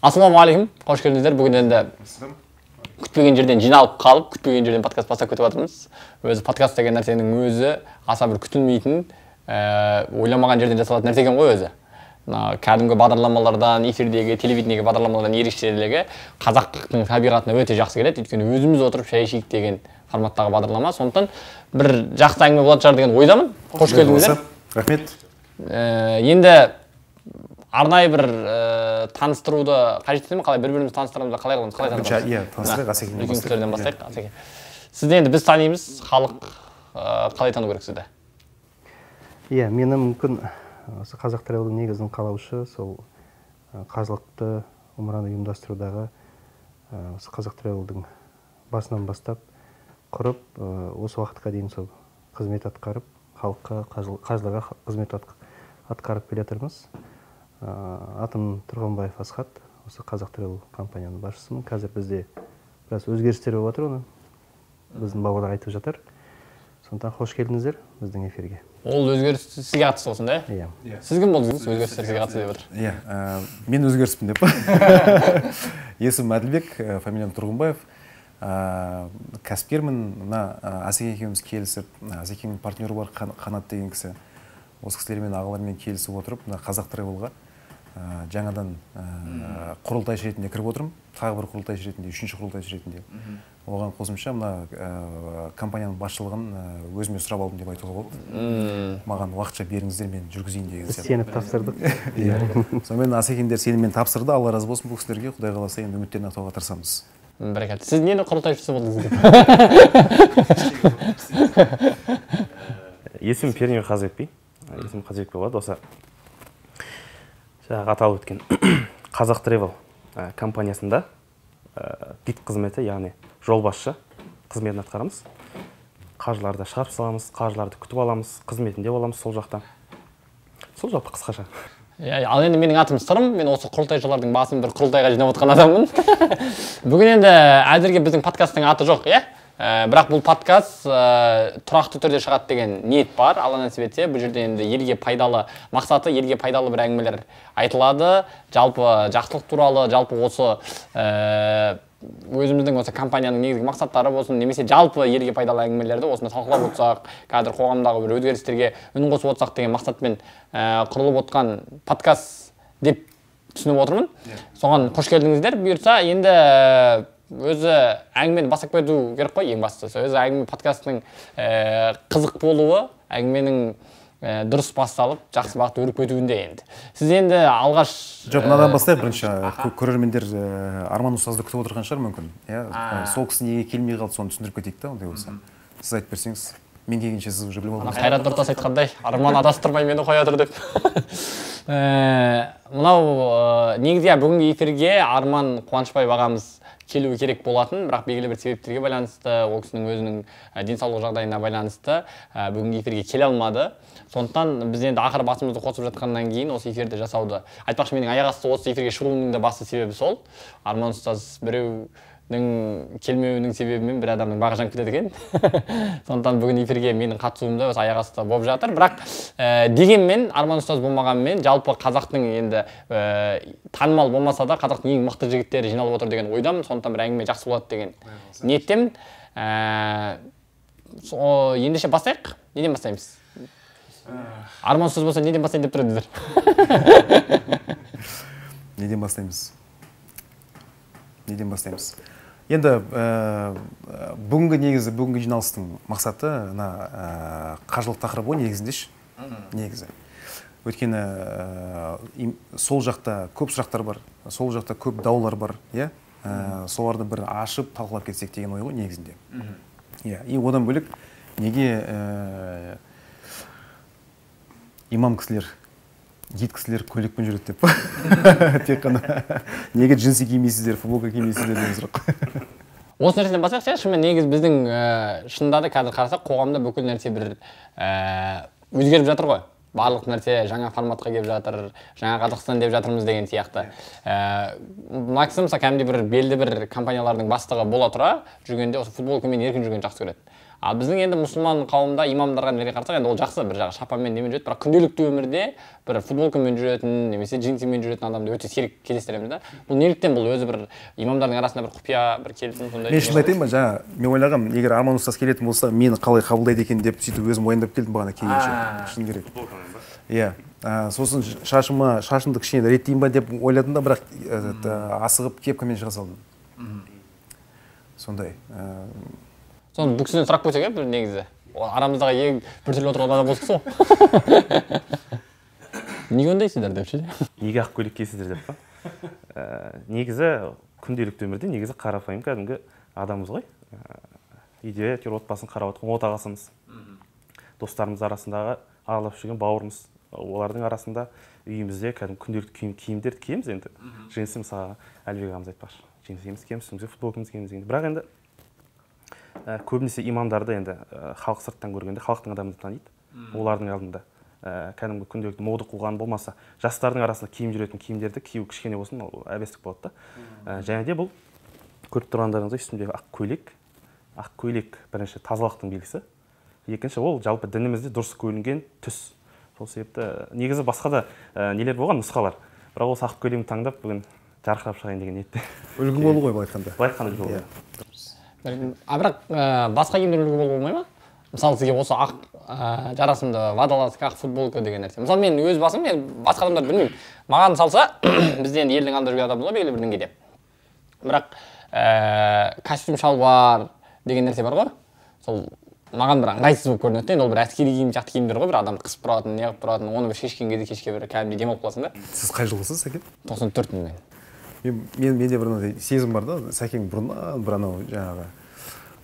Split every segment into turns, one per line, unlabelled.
Ассалаумағалейкум, қош келдіңіздер. Бүгін енді күтпеген жерден жиналып қалып, күтпеген жерден подкаст бастап кетіп жатырмыз. Өзі подкаст деген нәрсенің өзі аса бір күтілмейтін, ойламаған жерден жасалатын нәрсе екен ғой өзі. Мына кәдімгі бағдарламалардан, эфирдегі, телевидениедегі бағдарламалардан ерекшелігі қазақтың табиғатына өте жақсы келеді. Өйткені өзіміз отырып шай ішейік деген форматтағы бағдарлама. Сондықтан бір жақсы әңгіме болатын шығар деген ойдамын. Қош келдіңіздер.
Рахмет.
Енді арнайы бір таныстыруды қажет ете ме? Қалай бір-бірімізді таныстырамыз да, қалай қыламыз? Қалай таныстырамыз?
Иә, таныстырайық, Асекеңнен
үлкен
бастайық.
Кісілерден бастайық. Асеке. Сізді енді біз танимыз, халық қалай тану керек сізді?
Иә, мені мүмкін осы Қазақ Travel-дің негізін қалаушы, сол қажылықты, умраны ұйымдастырудағы осы Қазақ Travel-дің басынан бастап құрып, осы уақытқа дейін сол қызмет атқарып, халыққа, қажыларға қызмет атқарып келе жатырмыз. Атым Тұрғанбаев Асхат, осы Қазақ Travel компанияның басшысымын. Қазір бізде біраз өзгерістер болып жатыр, оны біздің бауырлар айтып жатыр. Сондықтан қош келдіңіздер біздің эфирге.
Ол өзгеріс сізге қатысты болсын, да?
Иә.
Иә.
Сіз кім болдыңыз? Өзгерістер сізге қатысты деп отыр.
Иә, мен өзгеріспін деп. Есімім Әділбек, фамилиям Тұрғынбаев. Кәсіпкермін. Мына Асеке екеуміз келісіп, Асекеңнің партнері бар, Қанат деген кісі. Осы кісілермен, ағалармен келісіп отырып, мына Қазақ Travel-ға жаңадан құрылтайшы ретінде кіріп отырмын. Тағы бір құрылтайшы ретінде, үшінші құрылтайшы ретінде. Оған қосымша мына компанияның басшылығын өзіме сұрап алдым деп айтуға болады. Маған уақытша беріңіздер, мен жүргізейін деген
Біз
сияқты.
сеніп тапсырдық.
Иә. Сонымен Асекеңдер сеніммен тапсырды. Алла разы болсын бұл кісілерге. Құдай қаласа, енді үміттерін ақтауға тырысамыз.
Бәрекелді. Сіз нені құрылтайшысы болдыңыз деп?
Есімім Пернебек Қазыбек би. Есімім Қазыбек болады. Осы жаңағы аталып өткен Қазақ Travel компаниясында гид қызметі, яғни жолбасшы қызметін атқарамыз. Қажыларды шығарып саламыз, қажыларды күтіп аламыз, қызметінде боламыз сол жақта. Сол жалпы қысқаша.
Иә, ал енді менің атым Сырым, мен осы құрылтайшылардың басын бір құрылтайға жинап отқан адаммын. Бүгін енді әзірге біздің подкасттың аты жоқ, иә? Бірақ бұл подкаст тұрақты түрде шығады деген ниет бар. Алла нәсіп етсе, бұл жерде енді елге пайдалы мақсаты, елге пайдалы бір әңгімелер айтылады. Жалпы жақсылық туралы, жалпы осы өзіміздің осы компанияның негізгі мақсаттары болсын, немесе жалпы елге пайдалы әңгімелерді осында талқылап отырсақ, қазір қоғамдағы бір өзгерістерге үн қосып отырсақ деген мақсатпен құрылып отқан подкаст деп түсініп отырмын. Соған қош келдіңіздер. Бұйыртса, енді өзі әңгімені бастап кету керек қой, ең бастысы. Өзі әңгіме подкастының қызық болуы, әңгіменің дұрыс басталып, жақсы бағытта өріп кетуінде енді. Сіз енді алғаш,
Жоқ, мынадан бастайық бірінші. Көрермендер Арман ұстазды күтіп отырған шығар мүмкін. Иә, сол кісі неге келмей қалды, соны түсіндіріп кетейік та, ондай болса. Сіз айтып берсеңіз, мен келгенше сіз уже біліп алдыңыз.
Ана Қайрат Нұртас айтқандай, Арман адастырмай мені қоя тұр деп. Мынау негізі бүгінгі эфирге Арман Қуанышбаев ағамыз келуі керек болатын, бірақ белгілі бір себептерге байланысты, ол кісінің өзінің денсаулық жағдайына байланысты бүгінгі эфирге келе алмады. Сондықтан біз енді ақыры басымызды қосып жатқаннан кейін осы эфирді жасауды. Айтпақшы, менің аяқ асты осы эфирге шығуымның да басты себебі сол. Арман ұстаз біреудің келмеуінің себебімен бір адамның бағы жанып кетеді екен. Сондықтан бүгін эфирге менің қатысуым да осы аяқ асты болып жатыр. Бірақ дегенмен Арман ұстаз болмағанмен жалпы қазақтың енді танымал болмаса да қазақтың ең мықты жігіттері жиналып отыр деген ойдамын. Сондықтан бір әңгіме жақсы болады деген ниеттемін. Ендеше бастайық. Неден бастаймыз? Арман ұстаз болса неден бастайын деп тұр едіңіздер?
Неден бастаймыз? Неден бастаймыз? Енді бүгінгі негізі, бүгінгі жиналыстың мақсаты мына қажылық тақырыбы ғой негізінде ше? Негізі. Өйткені сол жақта көп сұрақтар бар, сол жақта көп даулар бар, иә? Соларды бір ашып талқылап кетсек деген ой ғой негізінде. Иә, и одан бөлек неге имам кісілер, гид кісілер көйлекпен жүреді деп. Тек қана неге джинсы кимейсіздер, футболка кимейсіздер деген сұрақ.
Осы нәрседен бастайық, ше, шынымен негізі біздің шынында да қазір қарасақ қоғамда бүкіл нәрсе бір өзгеріп жатыр ғой. Барлық нәрсе жаңа форматқа келіп жатыр, жаңа Қазақстан деп жатырмыз деген сияқты. Мына кісі мысалы кәдімгідей бір белді бір компаниялардың бастығы бола тұра жүргенде осы футболкамен еркін жүргенді жақсы көреді. Ал біздің енді мұсылман қауымда имамдарға неге қарасақ, енді ол жақсы, бір жағы шапанмен немен жүреді, бірақ күнделікті өмірде бір футболкамен жүретін немесе джинсимен жүретін адамды өте сирек кездестіреміз да. Бұл неліктен, бұл өзі бір имамдардың арасында бір құпия, бір келісім сондай?
Мен шынын айтайын ба, жаңа мен ойлағанмын, егер Арман ұстаз келетін болса, мені қалай қабылдайды екен деп сөйтіп өзім уайымдап келдім бағана келгенше. Шыны керек. Иә. Сосын шашымды кішкене реттейін ба деп ойладым да, бірақ асығып кепкамен шыға салдым. Сондай.
Соны бұл кісіден сұрақ қойсақ, бір негізі. Арамыздағы ең біртүрлі отырған адам осы кісі ғой. Неге ондайсыздар деп ше?
Неге ақ көйлек киесіздер деп па? Негізі күнделікті өмірде негізі қарапайым кәдімгі адамбыз ғой. Үйде әйтеуір отбасын қарап отырған отағасымыз. Достарымыз арасындағы араласып жүрген бауырымыз. Олардың арасында үйімізде кәдімгі күнделікті киімдерді киеміз енді. Джинсы мысалы Әлібек ағамыз айтпақшы. Джинсымыз киеміз, үстімізге футболкамыз киеміз енді. Бірақ енді көбінесе имамдарды енді халық сырттан көргенде халықтың адамын таниды. Олардың алдында кәдімгі күнделікті мода қуған болмаса, жастардың арасында киім жүретін киімдерді кию кішкене болсын, ол әбестік болады да. Және де бұл көріп тұрғандарыңыздай үстімдегі ақ көйлек, ақ көйлек бірінші тазалықтың белгісі, екінші ол жалпы дінімізде дұрыс көрінген түс. Сол себепті негізі басқа да нелер болған нұсқалар, бірақ осы ақ көйлегімді таңдап бүгін жарқырап шығайын деген ниетте.
Үлгі болу ғой былай айтқанда.
Былай айтқанда үлгі болу.
А бірақ басқа киімдер үлгі болуға болмай ма? Мысалы сізге осы ақ жарасымды водолазка, ақ футболка деген нәрсе. Мысалы мен өз басым, мен басқа адамдарды білмеймін. Маған салса, бізде енді елдің алдында жүрген адамбыз ғой белгілі бір деңгейде. Бірақ костюм шалбар деген нәрсе бар ғой. Сол маған бір ыңғайсыз болып көрінеді. Енді ол бір әскери киім сияқты киімдер ғой, бір адам қысып тұратын, неғып тұратын, оны бір шешкен кезде кешке бір кәдімгідей демалып қаласың да.
Сіз қай жылғысыз, Сәкен?
94-мін мен.
Менде бір мынандай сезім бар да, Сәкең бұрыннан бір анау жаңағы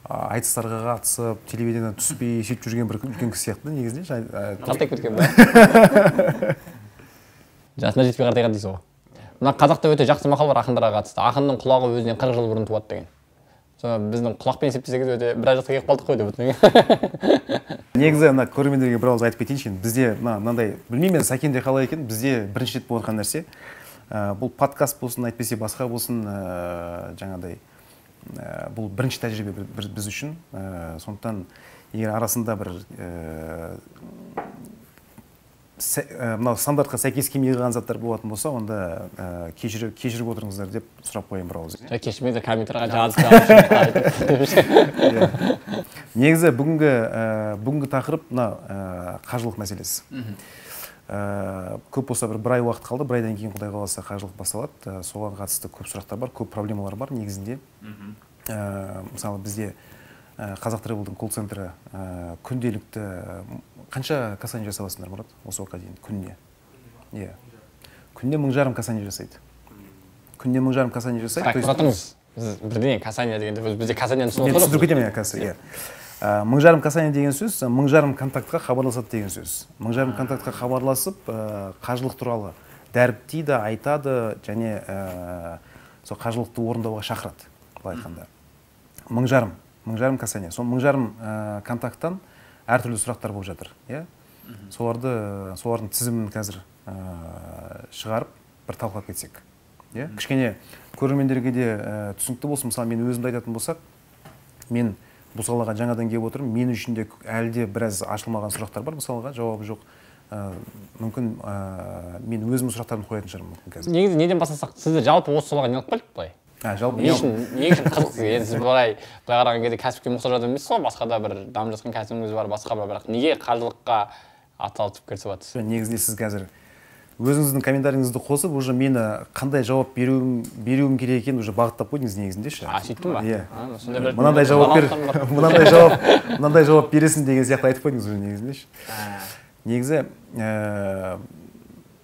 айтыстарға қатысып, телевидениеден түспей сөйтіп жүрген бір үлкен кісі сияқты негізінде.
Қартайып кеткен ба? Жасына жетпей қартайған дейсіз ғой. Мына қазақта өте жақсы мақал бар ақындарға қатысты. Ақынның құлағы өзінен 40 жыл бұрын туады деген. Сол біздің құлақпен есептесек өте біраз жасқа келіп қалдық қой деп отырмын.
Негізі мына көрермендерге бір ауыз айтып кетейінші. Бізде мынандай, білмеймін Сәкенде қалай екен, бізде бірінші рет болып отырған нәрсе. Бұл подкаст болсын, әйтпесе басқа болсын, жаңағыдай, бұл бірінші тәжірибе біз үшін. Сондықтан егер арасында бір мынау стандартқа сәйкес келмей қалған заттар болатын болса, онда кешіріп отырыңыздар деп сұрап қояйын бір ауыз.
Кешірмеңіздер, комментарийға жазып.
Негізі бүгінгі тақырып мына қажылық мәселесі. Көп болса бір ай уақыт қалды, бір айдан кейін Құдай қаласа қажылық басталады. Соған қатысты көп сұрақтар бар, көп проблемалар бар негізінде. Мысалы бізде Қазақ Тревелдің колл-центрі күнделікті қанша касание жасап аласыңдар, Мұрат, осы уақытқа дейін күніне? Иә. Күніне 1500 касание жасайды. Күніне 1500 касание жасайды.
Так, тұратыңыз. Біз бірдеңе касание дегенде бізде касанияны түсініп
отырмыз. Түсіндіріп кетемін, иә. 1500 касание деген сөз, 1500 контактқа хабарласады деген сөз. 1500 контактқа хабарласып, қажылық туралы дәріптейді, айтады және сол қажылықты орындауға шақырады, былай айтқанда. 1500 касание. Сол 1500 контакттан әртүрлі сұрақтар болып жатыр, иә? Солардың тізімін қазір шығарып, бір талқылап кетсек. Иә? Кішкене көрермендерге де түсінікті болсын. Мысалы, мен өзімді айтатын болсақ, мен бұл салаға жаңадан келіп отырмын. Мен үшін де әлі де біраз ашылмаған сұрақтар бар, мысалға жауабы жоқ. Мүмкін мен өзім сұрақтарымды қоятын шығармын мүмкін қазір.
Негізі неден бастасақ, сізді жалпы осы салаға не алып келдік былай?
Жалпы
не үшін қызық сізге? Енді сіз былай қараған кезде кәсіпке мұқтаж адам емессіз ғой, басқа да бір дамып жатқан кәсібіңіз бар, басқа бір, бірақ неге қажылыққа атсалысып кірісіп жатсыз?
Негізінде сіз қазір өзіңіздің комментарийіңізді қосып, уже мені қандай жауап беруім керек екенін уже бағыттап қойдыңыз негізінде ше.
А, сөйттің ба?
Иә. Мынандай жауап бер, мынандай жауап бересің деген сияқты айтып қойдыңыз уже негізінде ше. Негізі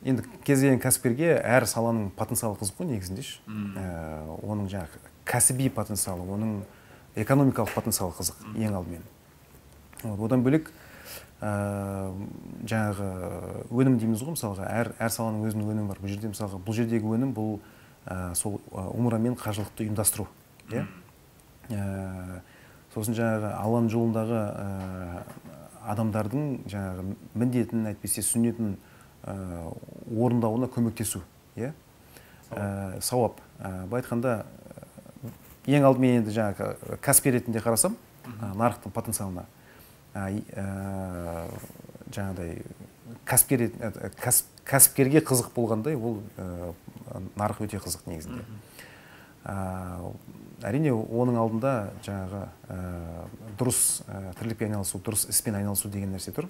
енді кез келген кәсіпкерге әр саланың потенциалы қызық қой негізінде ше. Оның жаңағы кәсіби потенциалы, оның экономикалық потенциалы қызық ең алдымен. Одан бөлек жаңағы өнім дейміз ғой, мысалға әр саланың өзінің өнімі бар. Бұл жерде мысалға бұл жердегі өнім бұл сол умра мен қажылықты ұйымдастыру, иә. Сосын жаңағы Алланың жолындағы адамдардың жаңағы міндетін, әйтпесе сүннетін орындауына көмектесу, иә. Сауап. Былай айтқанда ең алдымен енді жаңағы кәсіпкер ретінде қарасам, Нарықтың потенциалына. Жаңағыдай кәсіпкерге қызық болғандай, ол нарық өте қызық негізінде. Әрине, оның алдында жаңағы дұрыс тірлікпен айналысу, дұрыс іспен айналысу деген нәрсе тұр.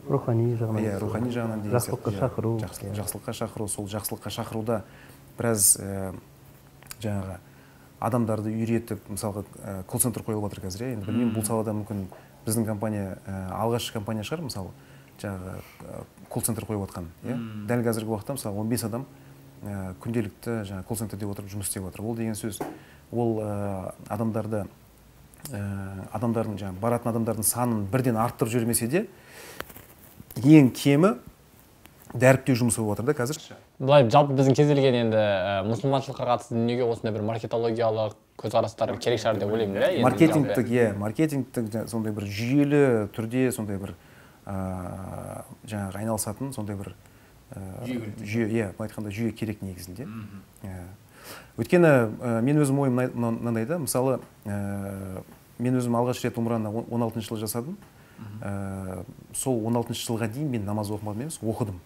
Рухани жағынан.
Иә, рухани жағынан деген
жақсылыққа шақыру.
Жақсылыққа шақыру, сол жақсылыққа шақыруда біраз жаңағы адамдарды үйретіп, мысалға колл-центр қойылып жатыр қазір, енді білмеймін, бұл салада мүмкін біздің компания алғашқы компания шығар, мысалы, жаңағы колл-центр қойып жатқан, иә. Дәл қазіргі уақытта мысалы 15 адам күнделікті жаңағы колл-центрде отырып жұмыс істеп жатыр. Ол деген сөз, ол адамдардың жаңағы баратын адамдардың санын бірден арттырып жібермесе де, ең кемі дәріптеу жұмысы болып жатыр да қазір.
Былай жалпы біздің кез келген енді мұсылманшылыққа қатысты дүниеге осындай бір маркетологиялық көзқарастар керек шығар деп ойлаймын, иә.
Маркетингтік, иә, маркетингтік сондай бір жүйелі түрде сондай бір жаңағы айналысатын сондай бір жүйе, иә, былай айтқанда жүйе керек негізінде. Өйткені мен өзім ойым мынандай да, мысалы, мен өзім алғаш рет умраны 16 жылы жасадым. Сол 16 жылға дейін мен намаз оқымадым емес, оқыдым.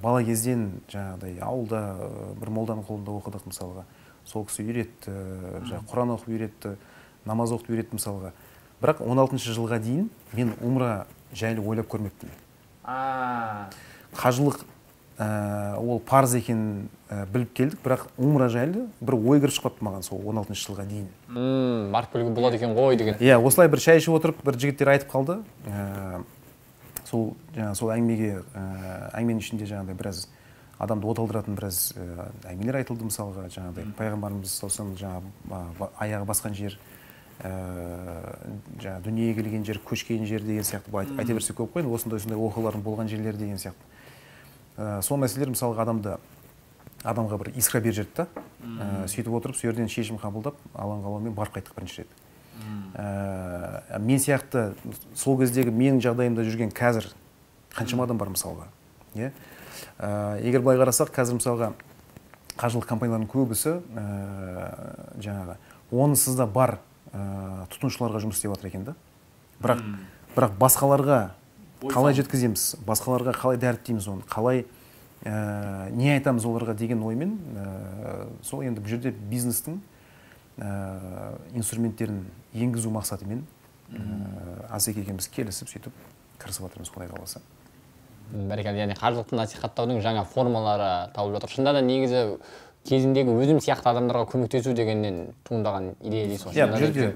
Бала кезден жаңағыдай ауылда бір молданың қолында оқыдық мысалға. Сол кісі үйретті, жаңағы Құран оқып үйретті, намаз оқып үйретті мысалға. Бірақ 16 жылға дейін мен умра жайлы ойлап көрмеппін. Қажылық ол парыз екенін біліп келдік, бірақ умра жайлы бір ой кіріп шықпапты маған сол 16 жылға дейін.
Барып келуге болады екен ғой деген.
Иә, осылай бір шай ішіп отырып бір жігіттер айтып қалды. Сол жаңа сол әңгімеге, әңгіменің ішінде жаңағыдай біраз адамды оталдыратын біраз әңгімелер айтылды мысалға, жаңағыдай пайғамбарымыз саллаллаху алейхи вассалам жаңа аяғы басқан жер, жаңа дүниеге келген жер, көшкен жер деген сияқты айта берсе көп қой, осындай осындай оқиғалардың болған жерлер деген сияқты. Сол мәселелер мысалға адамға бір искра беріп жіберді да. Сөйтіп отырып сол жерден шешім қабылдап, Алланың қалауымен барып қайттық бірінші рет. Мен сияқты сол кездегі менің жағдайымда жүрген қазір қаншама адам бар мысалға. Егер былай қарасақ, қазір мысалға қажылық компанияларының көбісі жаңағы онысыз да бар тұтынушыларға жұмыс істеп жатыр екен да. Бірақ басқаларға қалай жеткіземіз, басқаларға қалай дәріптейміз оны, қалай не айтамыз оларға деген оймен, сол енді бұл жерде бизнестің инструменттерін енгізу мақсатымен Асеке екеуміз келісіп сөйтіп кірісіп жатырмыз, Құдай қаласа.
Бәрекелді, яғни қажылықты насихаттаудың жаңа формалары табылып жатыр. Шынында да негізі кезіндегі өзім сияқты адамдарға көмектесу дегеннен туындаған идея дейсіз ғой.
Иә, бұл жерде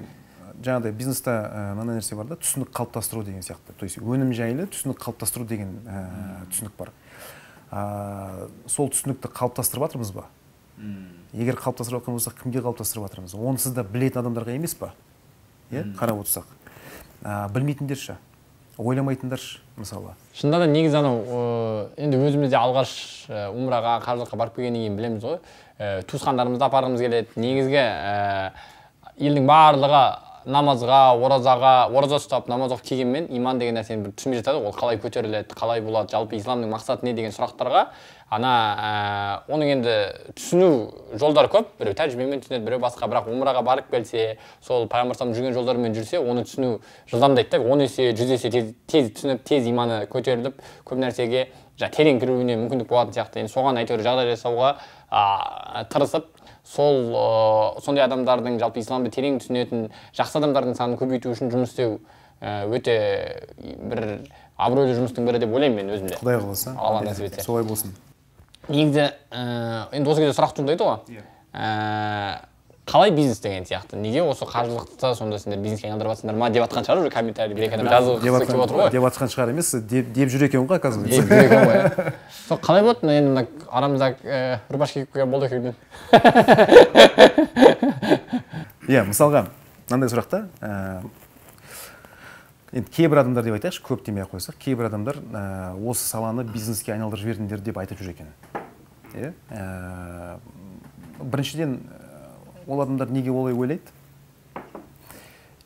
жаңағыдай бизнеста мынандай нәрсе бар да, түсінік қалыптастыру деген сияқты. То есть өнім жайлы түсінік қалыптастыру деген түсінік бар. Сол түсінікті қалыптастырып жатырмыз ба? Егер қалыптастырып жатқан болсақ, кімге қалыптастырып жатырмыз? Онсыз да білетін адамдарға емес па? Иә, қарап отырсақ. Білмейтіндер ше, ойламайтындар ше, мысалы.
Шынында да негізі анау, енді өзіміз де алғаш умраға, қажылыққа барып келгеннен кейін білеміз ғой, туысқандарымызды апарғымыз келеді. Негізгі елдің барлығы намазға, оразаға, ораза ұстап, намаз оқып келгенмен иман деген нәрсені бір түсінбей жатады. Ол қалай көтеріледі, қалай болады, жалпы исламның мақсаты не деген сұрақтарға ана оның енді түсіну жолдары көп. Біреу тәжірибемен түсінеді, біреу басқа. Бірақ умраға барып келсе, сол пайғамбар саллаллаху жүрген жолдармен жүрсе, оны түсіну жылдамдайды да, 10 есе, 100 есе тез түсініп, тез иманы көтеріліп, көп нәрсеге терең кіруіне мүмкіндік болатын сияқты. Енді соған әйтеуір жағдай жасауға тырысып, сол сондай адамдардың, жалпы исламды терең түсінетін жақсы адамдардың санын көбейту үшін жұмыс істеу өте бір абыройлы жұмыстың бірі деп ойлаймын мен өзімде.
Құдай қаласа,
Алла нәсіп етсе.
Солай болсын.
Негізі енді осы кезде сұрақ туындайды ғой. Қалай бизнес деген сияқты? Неге осы қажылықты сонда сендер бизнеске айналдырып жатсыңдар ма деп жатқан шығар, уже комментарий бір екі адам жазғысы келіп отыр ғой.
Деп жатқан шығар емес, деп жүр екен ғой, оказывается.
Деп жүр екен ғой. Сол қалай болады? Енді мына арамызда рубашка киіп қойған болды екен.
Иә, мысалға мынандай сұрақ та, енді кейбір адамдар деп айтайықшы, көп демей ақ қойсақ, кейбір адамдар осы саланы бизнеске айналдырып жібердіңдер деп айтып жүр екен. Иә, біріншіден, ол адамдар неге олай ойлайды?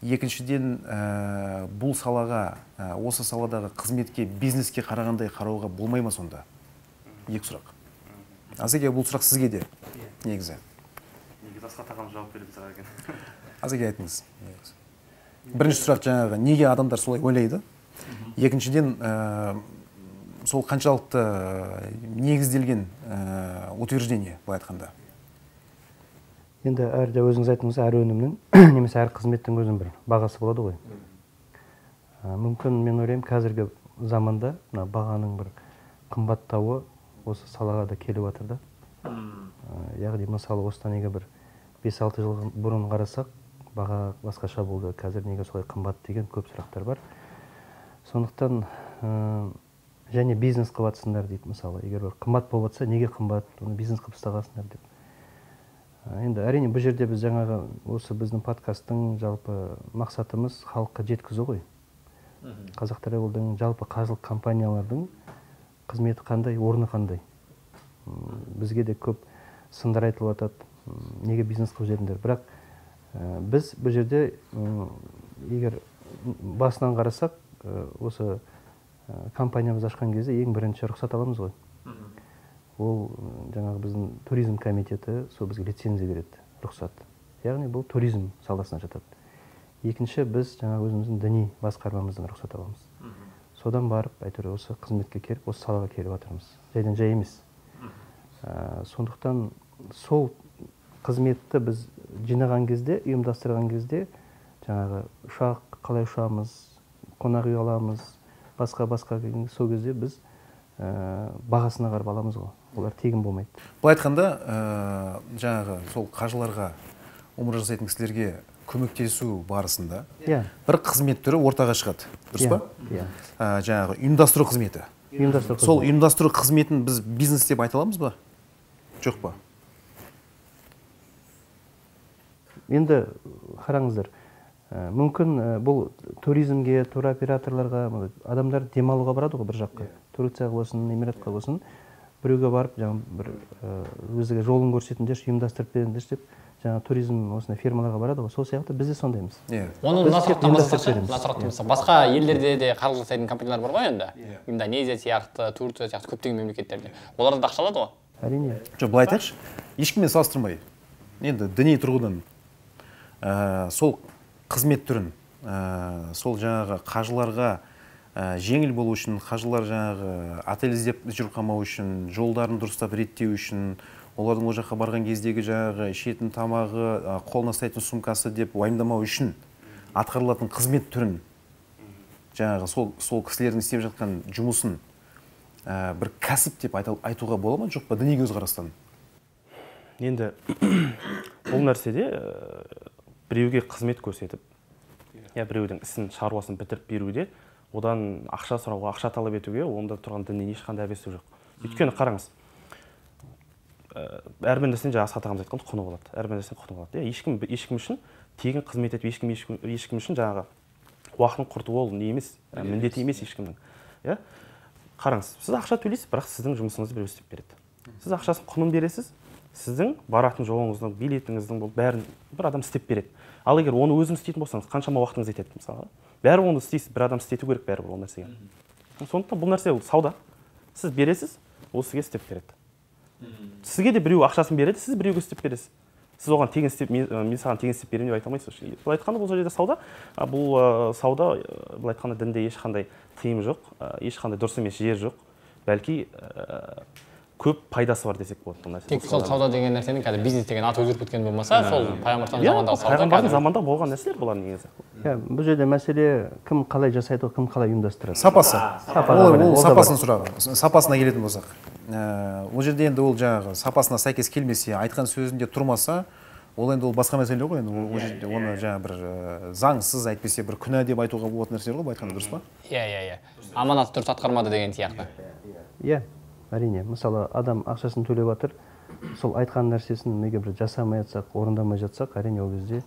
Екіншіден, бұл салаға, осы саладағы қызметке, бизнеске қарағандай қарауға болмай ма сонда? Екі сұрақ. Асеке, бұл сұрақ сізге де негізі.
Асхат ағам жауап беретін сұрақ екен.
Азеке, айтыңыз. Бірінші сұрақ жаңағы, неге адамдар солай ойлайды? Екіншіден, сол қаншалықты негізделген утверждение, былай айтқанда?
Енді әр, өзіңіз айттыңыз, әр өнімнің немесе әр қызметтің өзінің бір бағасы болады ғой. Мүмкін, мен ойлаймын, қазіргі заманда мына бағаның бір қымбаттауы осы салаға да келіп жатыр да. Яғни, мысалы, осыдан неге бір 5-6 жыл бұрын қарасақ, баға басқаша болды, қазір неге солай қымбат деген көп сұрақтар бар. Сондықтан және бизнес қылып жатсыңдар дейді, мысалы, егер бір қымбат болып жатса, неге қымбат, оны бизнес қылып ұстағансыңдар деп. Енді әрине, бұл жерде біз жаңағы осы біздің подкасттың жалпы мақсатымыз халыққа жеткізу ғой. Қазақ Travel-дың, жалпы қажылық компаниялардың қызметі қандай, орны қандай. Бізге де көп сындар айтылып жатады, неге бизнес қылып жібердіңдер. Бірақ біз бұл жерде, егер басынан қарасақ, осы компаниямызды ашқан кезде ең бірінші рұқсат аламыз ғой. Ол жаңағы біздің туризм комитеті сол бізге лицензия береді, рұқсат. Яғни бұл туризм саласына жатады. Екінші, біз жаңағы өзіміздің діни басқармамыздан рұқсат аламыз. Содан барып әйтеуір осы қызметке келіп, осы салаға келіп жатырмыз. Жайдан жай емес. Сондықтан сол қызметті біз жинаған кезде, ұйымдастырған кезде, жаңағы ұшақ қалай ұшамыз, қонақ үй аламыз, басқа-басқа, сол кезде біз бағасына қарап аламыз ғой. Олар тегін болмайды.
Былай айтқанда, жаңағы сол қажыларға, умра жасайтын кісілерге көмектесу барысында бір қызмет түрі ортаға шығады, дұрыс па?
Иә.
Жаңағы ұйымдастыру қызметі.
Ұйымдастыру.
Сол ұйымдастыру қызметін біз бизнес деп айта аламыз ба? Жоқ па?
Енді қараңыздар, мүмкін бұл туризмге, туроператорларға, адамдар демалуға барады ғой бір жаққа. Турцияға болсын, Эмиратқа болсын, біреуге барып, жаңа бір өзіге жолын көрсетіңдерші, ұйымдастырып беріңдерші деп, жаңа туризм осындай фирмаларға барады ғой. Сол сияқты біз де сондаймыз.
Оны мына сұрақтан бастасақ, басқа елдерде де қаржы жасайтын компаниялар бар ғой енді. Индонезия сияқты, Турция сияқты көптеген мемлекеттерде. Олар да ақша алады ғой.
Әрине.
Жоқ, былай айтайықшы, ешкіммен салыстырмай. Енді діни тұрғыдан сол қызмет түрін, сол жаңағы қажыларға жеңіл болу үшін, қажылар жаңағы отель іздеп жүріп қалмау үшін, жолдарын дұрыстап реттеу үшін, олардың ол жаққа барған кездегі жаңағы ішетін тамағы, қолына ұстайтын сумкасы деп уайымдамау үшін атқарылатын қызмет түрін, жаңағы сол кісілердің істеп жатқан жұмысын бір кәсіп деп айтуға бола ма, жоқ па, діни көзқарастан?
Енді бұл нәрседе біреуге қызмет көрсетіп, біреудің ісін, шаруасын бітіріп беруде, одан ақша сұрауға, ақша талап етуге онда тұрған діннен ешқандай әбесі жоқ. Өйткені қараңыз, әрбір нәрсенің, жаңа Асхат ағамыз айтқан, құны болады. Әрбір нәрсенің құны болады. Ешкім үшін тегін қызмет етіп, ешкім үшін жаңағы уақытын құрту ол не емес, міндеті емес ешкімнің. Қараңыз, сіз ақша төлейсіз, бірақ сіздің жұмысыңызды біреу істеп береді. Сіз ақшасын құнын бересіз, сіздің баратын жолыңыздың, билетіңіздің бұл бәрін бір адам істеп береді. Ал егер оны өзіңіз істейтін болсаңыз, қаншама уақытыңыз кетеді мысалға. Бәрі оны істейсіз, бір адам істету керек бәрібір ол нәрсеге. Сондықтан бұл нәрсе ол сауда. Сіз бересіз, ол сізге істеп береді. Сізге де біреу ақшасын береді, сіз біреуге істеп бересіз. Сіз оған тегін істеп, мен саған тегін істеп беремін деп айта алмайсыз. Былай айтқанда, бұл жерде сауда, бұл сауда, былай айтқанда, дінде ешқандай тыйым жоқ, ешқандай дұрыс емес жер жоқ. Бәлки көп пайдасы бар десек болады бұл нәрсе.
Тек сол сауда деген нәрсенің қазір бизнес деген аты өзгеріп кеткен болмаса, сол пайғамбардың заманындағы сауда,
пайғамбардың заманында болған нәрселер бұлар негізі.
Иә, бұл жерде мәселе кім қалай жасайды, кім қалай ұйымдастырады.
Сапасы. Ол сапасының сұрағы. Сапасына келетін болсақ. Ол жерде енді ол жаңағы сапасына сәйкес келмесе, айтқан сөзінде тұрмаса, ол енді ол басқа мәселе ғой. Енді ол жерде оны жаңа бір заңсыз, әйтпесе бір күнә деп айтуға болатын нәрселер ғой, былай айтқанда, дұрыс па?
Иә, иә, иә. Аманат дұрыс атқармады деген сияқты.
Иә. Әрине, мысалы, адам ақшасын төлеп жатыр, сол айтқан нәрсесін неге бір жасамай жатсақ, орындамай жатсақ, әрине ол кезде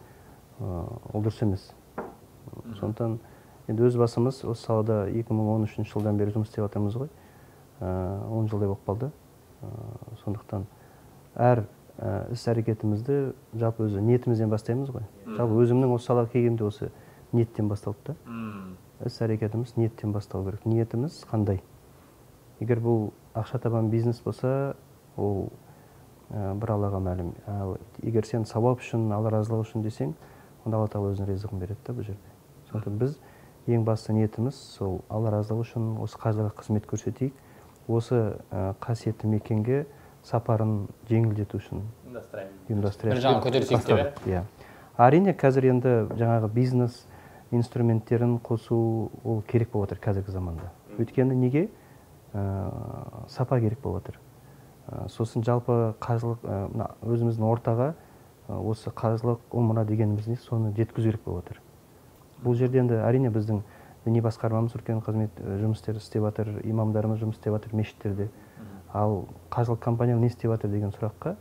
ол дұрыс емес. Сондықтан енді өз басымыз осы салада 2013 жылдан бері жұмыс істеп жатырмыз ғой. 10 жылдай болып қалды. Сондықтан әр іс әрекетімізді жалпы өзі ниетімізден бастаймыз ғой. Жалпы өзімнің осы салаға келгенімде осы ниеттен басталды да. Іс әрекетіміз ниеттен басталу керек. Ниетіміз қандай? Егер бұл ақша табан бизнес болса, ол бір Аллаға мәлім. Ал егер сен сауап үшін, Алла разылығы үшін десең, онда Алла Тағала өзінің ризығын береді да бұл жерде. Сондықтан біз ең басты ниетіміз сол Алла разылығы үшін осы қажыларға қызмет көрсетейік, осы қасиетті мекенге сапарын жеңілдету үшін ұйымдастырайық.
Бір жағын көтерсек деп,
иә. Әрине қазір енді жаңағы бизнес инструменттерін қосу ол керек болып отыр қазіргі заманда. Өйткені неге? Сапа керек болып отыр. Сосын жалпы қажылық өзіміздің ортаға осы қажылық, умра дегеніміз не, соны жеткізу керек болып отыр. Бұл жерде енді әрине біздің діни басқармамыз үлкен қызмет жұмыстар істеп жатыр, имамдарымыз жұмыс істеп жатыр мешіттерде. Ал қажылық компания не істеп жатыр деген сұраққа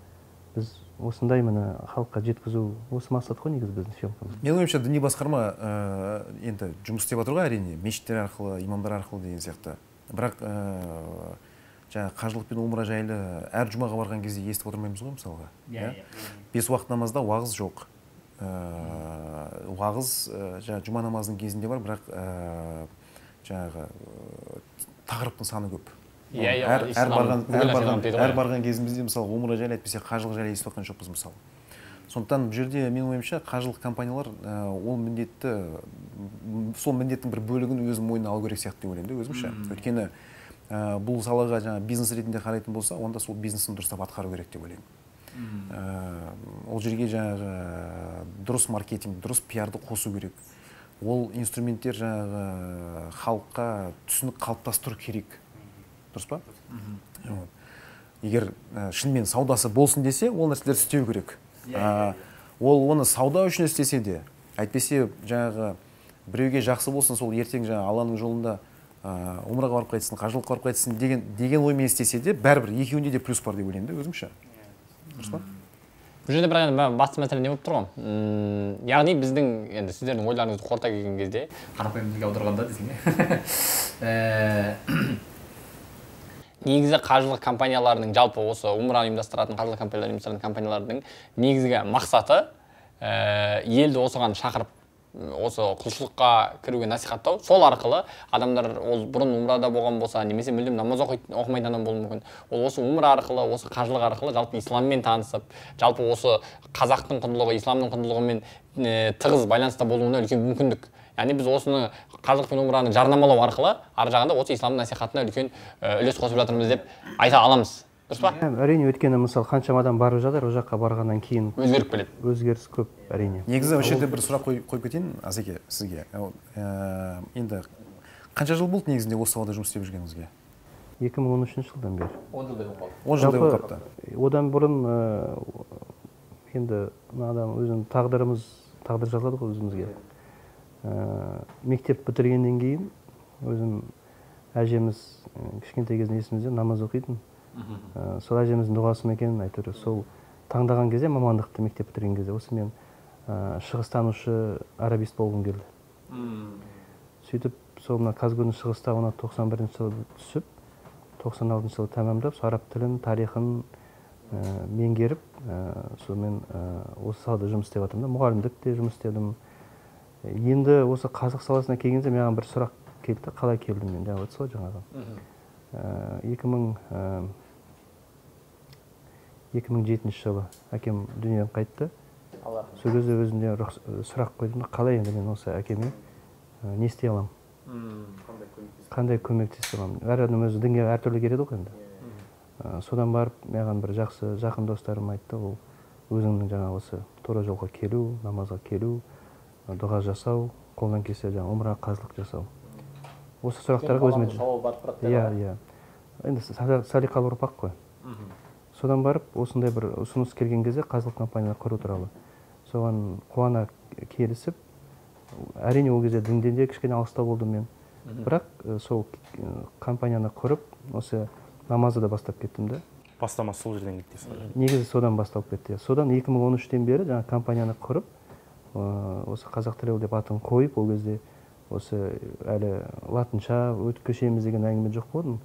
біз осындай міне халыққа жеткізу осы мақсат қой негізі біздің съемкамыз.
Менің ойымша діни басқарма енді жұмыс істеп жатыр ғой әрине, мешіттер арқылы, имамдар арқылы деген сияқты. Бірақ жаңа қажылық пен умра жайлы әр жұмаға барған кезде естіп отырмаймыз ғой мысалға. Бес уақыт намазда уағыз жоқ. Уағыз жаңа жұма намазының кезінде бар, бірақ жаңағы тақырыптың саны көп. Әр барған кезімізде мысалы умра жайлы әйтпесе қажылық жайлы естіп жатқан жоқпыз мысалы. Сондықтан бұл жерде менің ойымша қажылық компаниялар ол міндетті, сол міндеттің бір бөлігін өз мойнына алу керек сияқты деп ойлаймын да өзімше. Өйткені бұл салаға жаңа бизнес ретінде қарайтын болса, онда сол бизнесін дұрыстап атқару керек деп ойлаймын. Ол жерге жаңағы дұрыс маркетинг, дұрыс пиарды қосу керек. Ол инструменттер жаңағы халыққа түсінік қалыптастыру керек. Дұрыс па? Егер шынымен саудасы болсын десе, ол нәрселерді істеу керек. Ол оны сауда үшін істесе де, әйтпесе жаңағы біреуге жақсы болсын, сол ертең жаңағы Алланың жолында умраға барып қайтсын, қажылыққа барып қайтсын деген оймен істесе де, бәрібір екеуінде де плюс бар деп ойлаймын да өзімше. Дұрыс па?
Бұл жерде бірақ енді басты мәселе не болып тұр ғой? Яғни біздің енді сіздердің ойларыңызды қорыта келген кезде, қарапайым тілге аударғанда десең, негізі қажылық компанияларының, жалпы осы умра ұйымдастыратын қажылық компанияларын ұйымдастыратын компаниялардың негізгі мақсаты елді осыған шақырып, осы құлшылыққа кіруге насихаттау. Сол арқылы адамдар ол бұрын умрада болған болса, немесе мүлдем намаз оқымайтын адам болуы мүмкін. Ол осы умра арқылы, осы қажылық арқылы жалпы исламмен танысып, жалпы осы қазақтың құндылығы, исламның құндылығымен тығыз байланыста болуына үлкен мүмкіндік. Яғни біз осыны қажылық пен умраны жарнамалау арқылы ар жағында осы исламның насихатына үлкен үлес қосып жатырмыз деп айта аламыз. Дұрыс па?
Әрине, өйткені мысалы қаншама адам барып жатыр, ол жаққа барғаннан кейін
өзгеріп келеді.
Өзгеріс көп, әрине.
Негізі осы жерде бір сұрақ қойып кетейін, Асеке, сізге. Енді қанша жыл болды негізінде осы салада жұмыс істеп жүргеніңізге?
2013 жылдан бері.
10 жылдай болып қалды.
10 жылдай болып қалыпты.
Одан бұрын енді адам өзінің тағдырымыз, тағдыр жазылады ғой өзімізге. Мектеп бітіргеннен кейін өзім әжеміз кішкентай кезінде есімізде намаз оқитын. Сол әжеміздің дұғасы ма екен, әйтеуір сол таңдаған кезде мамандықты мектеп бітірген кезде осы мен шығыстанушы арабист болғым келді. Сөйтіп сол мына КазГУ-ның шығыстануына 91 жылы түсіп, 96 жылы тәмамдап, сол араб тілін, тарихын меңгеріп, сонымен осы салада жұмыс істеп жатырмын да, мұғалімдік те жұмыс істедім. Енді осы қазақ саласына келгенде маған бір сұрақ келді, қалай келдім мен, жаңа айтсам жаңағы. 2007 жылы әкем дүниеден қайтты. Сол кезде өзімде сұрақ қойдым, қалай енді мен осы әкеме не істей аламын? Қандай көмектесе аламын? Әр адам өзі дінге әртүрлі келеді ғой енді. Содан барып маған бір жақсы жақын достарым айтты, ол өзіңнің жаңа осы тура жолға келу, намазға келу, дұға жасау, қолдан келсе жаңа умра қажылық жасау. Осы сұрақтарға өзіме иә, иә. Енді салиқалы ұрпақ қой. Содан барып осындай бір ұсыныс келген кезде қажылық компаниялар құру туралы. Соған қуана келісіп, әрине ол кезде дінден де кішкене алыстау болдым мен. Бірақ сол компанияны құрып, осы намазды да бастап кеттім да.
Бастама сол жерден кетті дейсіз.
Негізі содан басталып кетті. Содан 2013-тен бері жаңа компанияны құрып, осы Қазақ Travel деп атын қойып, ол кезде осы әлі латынша өтіп көшеміз деген әңгіме жоқ болатын.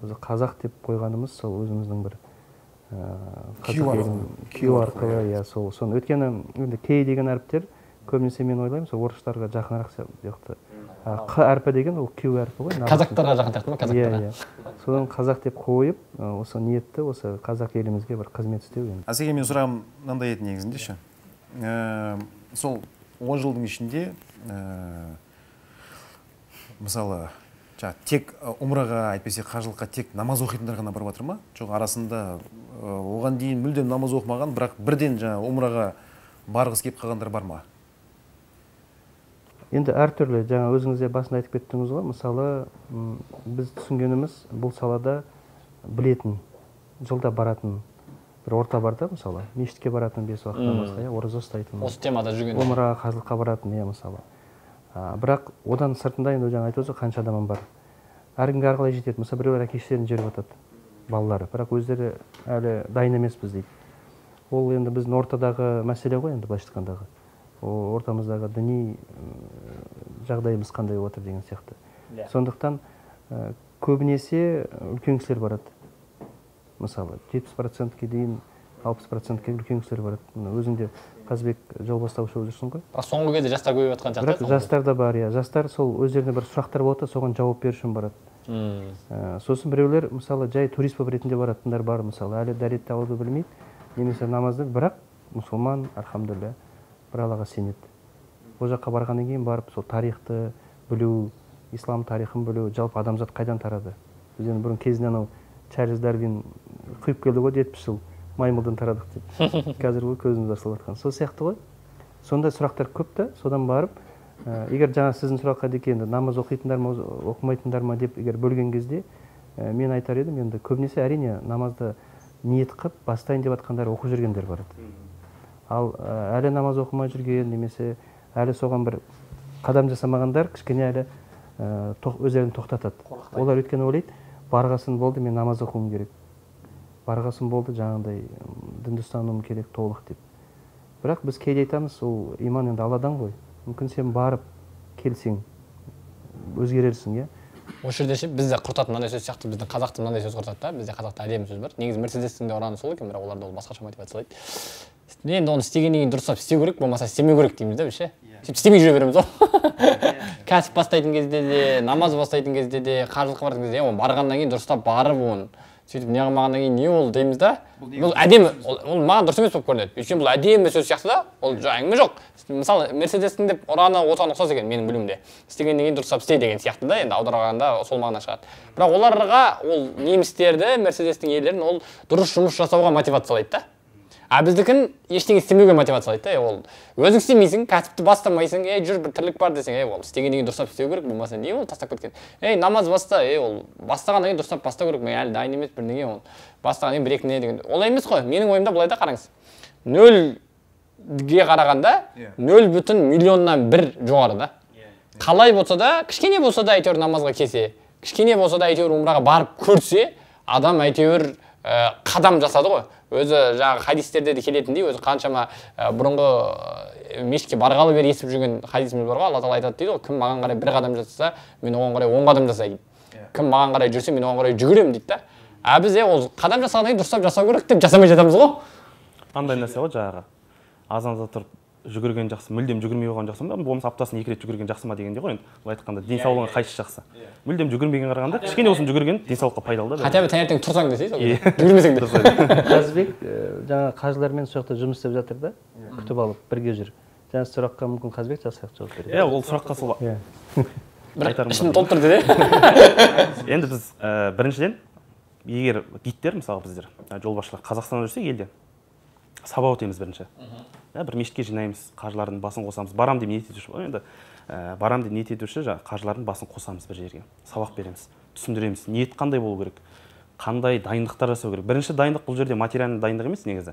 Осы қазақ деп қойғанымыз сол өзіміздің бір кью арқылы, иә, сол соны. Өйткені енді кей деген әріптер Көбінесе мен ойлаймын, сол орыстарға жақынырақ сияқты. Қ әрпі деген ол Q әрпі ғой.
Қазақтарға жақын сияқты ма? Қазақтарға.
Иә, иә. Содан қазақ деп қойып, осы ниетті, осы қазақ елімізге бір қызмет істеу енді.
Асеке, менің сұрағым мынандай еді негізінде ше. Сол 10 жылдың ішінде, мысалы, тек умраға, әйтпесе қажылыққа тек намаз оқитындар ғана барып жатыр ма? Жоқ, арасында оған дейін мүлдем намаз оқымаған, бірақ бірден жаңа умраға барғысы келіп қалғандар бар ма?
Енді әртүрлі, жаңа өзіңіз де басында айтып кеттіңіз ғой, мысалы, біз түсінгеніміз бұл салада білетін, жылда баратын бір орта бар да, мысалы, мешітке баратын 5 уақыт намазға, ораза ұстайтын.
Осы темада жүрген.
Умраға, қажылыққа баратын, иә, мысалы. Бірақ одан сыртында енді жаңа айтып отырсыз, қанша адам бар. Әркімге әрқалай жетеді. Мысалы, біреулер әке-шешелерін жіберіп жатады, балалары, бірақ өздері әлі дайын емеспіз дейді. Ол енді біздің ортадағы мәселе ғой, енді былайша айтқандағы. Ортамыздағы діни жағдайымыз қандай отыр деген сияқты. Сондықтан көбінесе үлкен кісілер барады. Мысалы, 70%-ке дейін, 60%-ке үлкен кісілер барады. Өзің де Қазбек жол бастаушы болып жүрсің ғой.
Бірақ соңғы кезде жастар көбейіп жатқан сияқты.
Бірақ жастар да бар, иә. Жастар сол өздеріне бір сұрақтар болады, соған жауап беру үшін барады. Сосын біреулер, мысалы, жай турист болып ретінде баратындар бар, мысалы, әлі дәретті алуды білмейді, немесе намазды, бірақ мұсылман, альхамдулилля, бір Аллаға сенеді. Ол жаққа барғаннан кейін барып сол тарихты білу, ислам тарихын білу, жалпы адамзат қайдан тарады. Біз енді бұрын кезінде анау Чарльз Дарвин құйып келді ғой, 70 жыл маймылдан тарадық деп. Қазір ол көзіміз ашылып жатқан. Сол сияқты ғой. Сондай сұрақтар көп та, содан барып, егер жаңа сіздің сұраққа деке енді намаз оқитындар ма, оқымайтындар ма деп егер бөлген кезде, мен айтар едім, енді көбінесе әрине намазды ниет қып бастайын деп жатқандар, оқып жүргендер барады. Ал әлі намаз оқымай жүрген, немесе әлі соған бір қадам жасамағандар кішкене әлі өздерін тоқтатады. Олар өйткені ойлайды, барғасын болды, мен намаз оқуым керек. Барғасын болды, жаңағыдай дінді ұстануым керек толық деп. Бірақ біз кейде айтамыз, ол иман енді Алладан ғой. Мүмкін сен барып келсең, өзгерерсің, иә?
Осы жерде ше, бізде құртатын мынандай сөз сияқты, біздің қазақта мынандай сөз құртады да, бізде қазақта әдемі сөз бар. Негізі Мерседестің де ұраны сол екен, бірақ оларда ол басқаша мотивациялайды. Енді оны істегеннен кейін дұрыстап істеу керек, болмаса істемеу керек дейміз да біз ше. Сөйтіп істемей жүре береміз ғой. Кәсіп бастайтын кезде де, намаз бастайтын кезде де, қажылыққа баратын кезде де, оны барғаннан кейін дұрыстап барып оны сөйтіп не қылмағаннан кейін не ол дейміз да. Бұл әдемі, ол маған дұрыс емес болып көрінеді. Өйткені бұл әдемі сөз сияқты да, ол әңгіме жоқ. Мысалы, Мерседестің деп ұраны осыған ұқсас екен менің білуімде. Істегеннен кейін дұрыстап істе деген сияқты да, енді аударғанда сол мағына шығады. Бірақ оларға ол немістерді, Мерседестің иелерін ол дұрыс жұмыс жасауға мотивациялайды да. А біздікін ештеңе істемеуге мотивациялайды да. Ол өзің істемейсің, кәсіпті бастамайсың, ей жүр бір тірлік бар десең, ей ол істегеннен кейін дұрыстап істеу керек, болмаса не ол тастап кеткен. Ей намаз баста, ей ол бастағаннан кейін дұрыстап бастау керек, мен әлі дайын емес бірдеңе ол. Бастағаннан кейін бір екі не деген. Олай емес қой. Менің ойымда былай да қараңыз. 0-ге қарағанда 0,1 миллионнан бір жоғары да. Қалай болса да, кішкене болса да әйтеуір намазға келсе, кішкене болса да әйтеуір умраға барып көрсе, адам әйтеуір қадам жасады ғой. Өзі жаңағы хадистерде де келетіндей, өзі қаншама бұрынғы мешітке барғалы бері естіп жүрген хадисіміз бар ғой, Алла тағала айтады дейді ғой, кім маған қарай бір қадам жасаса, мен оған қарай 10 қадам жасаймын. Кім маған қарай жүрсе, мен оған қарай жүгіремін дейді да. А біз ол қадам жасағаннан кейін дұрыстап жасау керек деп жасамай жатамыз ғой.
Андай нәрсе ғой жаңағы. Азанда тұрып жүгірген жақсы, мүлдем жүгірмей қойған жақсы ма? Болмаса аптасына 2 рет жүгірген жақсы ма дегенде ғой енді. Былай айтқанда денсаулығыңа қайсысы жақсы? Мүлдем жүгірмеген қарағанда кішкене болсын жүгірген денсаулыққа пайдалы да.
Хотя бы таңертең тұрсаң десей, сол жүгірмесең де.
Қазбек жаңа қажылармен сол жақта жұмыс істеп жатыр да, күтіп алып бірге жүр. Жаңа сұраққа мүмкін Қазбек жақсырақ жауап береді.
Иә, ол сұраққа сол.
Бір ішім толып тұр деді.
Енді біз біріншіден егер гидтер, мысалы біздер жолбасшылар Қазақстанда жүрсек елде сабақ өтеміз бірінші. Бір мешітке жинаймыз, қажылардың басын қосамыз. Барам деп ниет етуші, енді барам деп ниет етуші қажылардың басын қосамыз бір жерге. Сабақ береміз, түсіндіреміз. Ниет қандай болу керек, қандай дайындықтар жасау керек. Бірінші дайындық бұл жерде материальный дайындық емес негізі.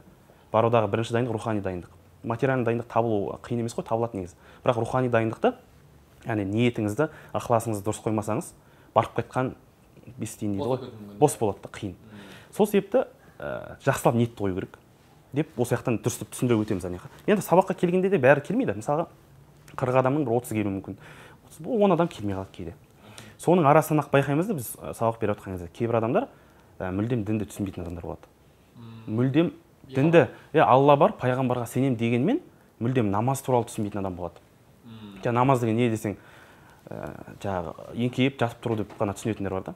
Барудағы бірінші дайындық рухани дайындық. Материальный дайындық табылу қиын емес қой, табылады негізі. Бірақ рухани дайындықты, яғни ниетіңізді, ықыласыңызды дұрыс қоймасаңыз, барып қайтқан бес тиын дейді ғой, бос болады да, қиын. Сол себепті жақсылап ниетті қою керек деп осы жақтан дұрыстап түсіндіріп өтеміз ана жаққа. Енді сабаққа келгенде де бәрі келмейді. Мысалға 40 адамның бір 30 келуі мүмкін. 10 адам келмей қалады кейде. Соның арасынан ақ байқаймыз да біз сабақ беріп жатқан кезде кейбір адамдар мүлдем дінді түсінбейтін адамдар болады. Мүлдем дінді, Алла бар, пайғамбарға сенем дегенмен Мүлдем намаз туралы түсінбейтін адам болады. Жаңа намаз деген не десең, жаңағы еңкейіп жатып тұру деп қана түсінетіндер бар да.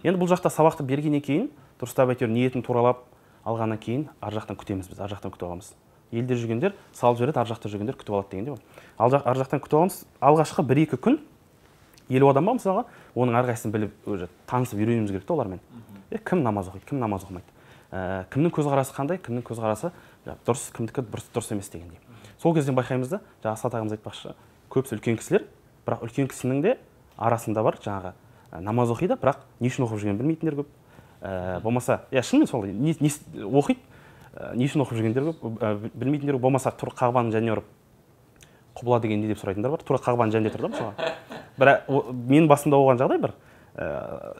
Енді бұл жақта сабақты бергеннен кейін, дұрыстап әйтеуір ниетін туралап алғаннан кейін ар жақтан күтеміз біз, ар жақтан күтіп аламыз. Елде жүргендер салып жібереді, ар жақта жүргендер күтіп алады дегендей ғой. Ар жақтан күтіп аламыз. Алғашқы 1-2 күн 50 адам ба мысалға, оның әрқайсысын біліп, уже танысып үйренуіміз керек те олармен. Кім намаз оқиды, кім намаз оқымайды. Кімнің көзқарасы қандай, кімнің көзқарасы дұрыс, кімдікі дұрыс емес дегендей. Сол кезден байқаймыз да, жаңа Асхат ағамыз айтпақшы, көбісі үлкен кісілер, бірақ үлкен кісінің де арасында бар жаңағы намаз оқиды, бірақ не үшін оқып жүргенін білмейтіндер көп. Болмаса, иә шынымен сол, оқиды, не үшін оқып жүргендер көп, білмейтіндер көп. Болмаса тура Қағбаның жанына барып құбыла деген не деп сұрайтындар бар. Тура Қағбаның жанында тұр да мысалға. Бірақ менің басымда болған жағдай бір,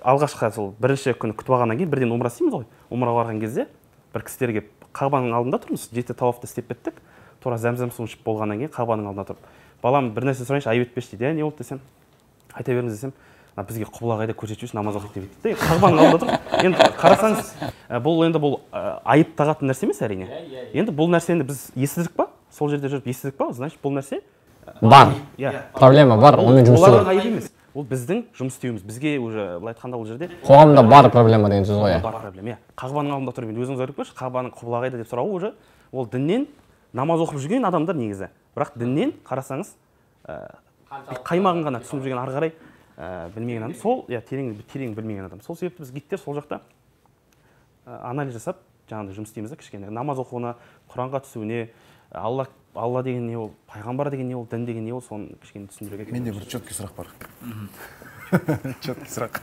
алғашқы сол бірінші күні күтіп алғаннан кейін бірден умра істейміз ғой. Умраға барған кезде бір кісілер келіп Қағбаның алдында тұрмыз, 7 тауафты істеп біттік. Тура зәмзәм суын ішіп болғаннан кейін Қағбаның алдында тұрып, балам бір нәрсе сұрайыншы, айып етпеші дейді. Не болды десем, айта беріңіз десем, бізге құбыла қайда көрсетіп жіберші, намаз оқиды деп айтты. Қағбаның алдында тұр. Енді қарасаңыз, бұл енді бұл айып тағатын нәрсе емес әрине. Енді бұл нәрсені біз естідік па? Сол жерде жүріп естідік па? Значит, бұл нәрсе
бар. Проблема бар, онымен жұмыс істеу.
Олардың айыбы емес. Ол біздің жұмыс істеуіміз. Бізге уже былай айтқанда ол жерде
қоғамда бар проблема деген сөз ғой.
Бар проблема, иә. Қағбаның алдында тұрып, енді өзіңіз ойлап көрші, Қағбаның құбыла қайда деп сұрауы уже ол діннен намаз оқып жүрген адамдар негізі. Бірақ діннен қарасаңыз, қаймағын ғана түсініп жүрген, ары қарай білмеген адам. Сол, иә, терең білмеген адам. Сол себепті біз гидтер сол жақта анализ жасап, жаңағыдай жұмыс істейміз да, кішкене намаз оқуына, Құранға түсуіне, Алла деген не ол, пайғамбар деген не ол, дін деген не ол, соны кішкене түсіндіруге.
Менде бір четкий сұрақ бар. Четкий сұрақ.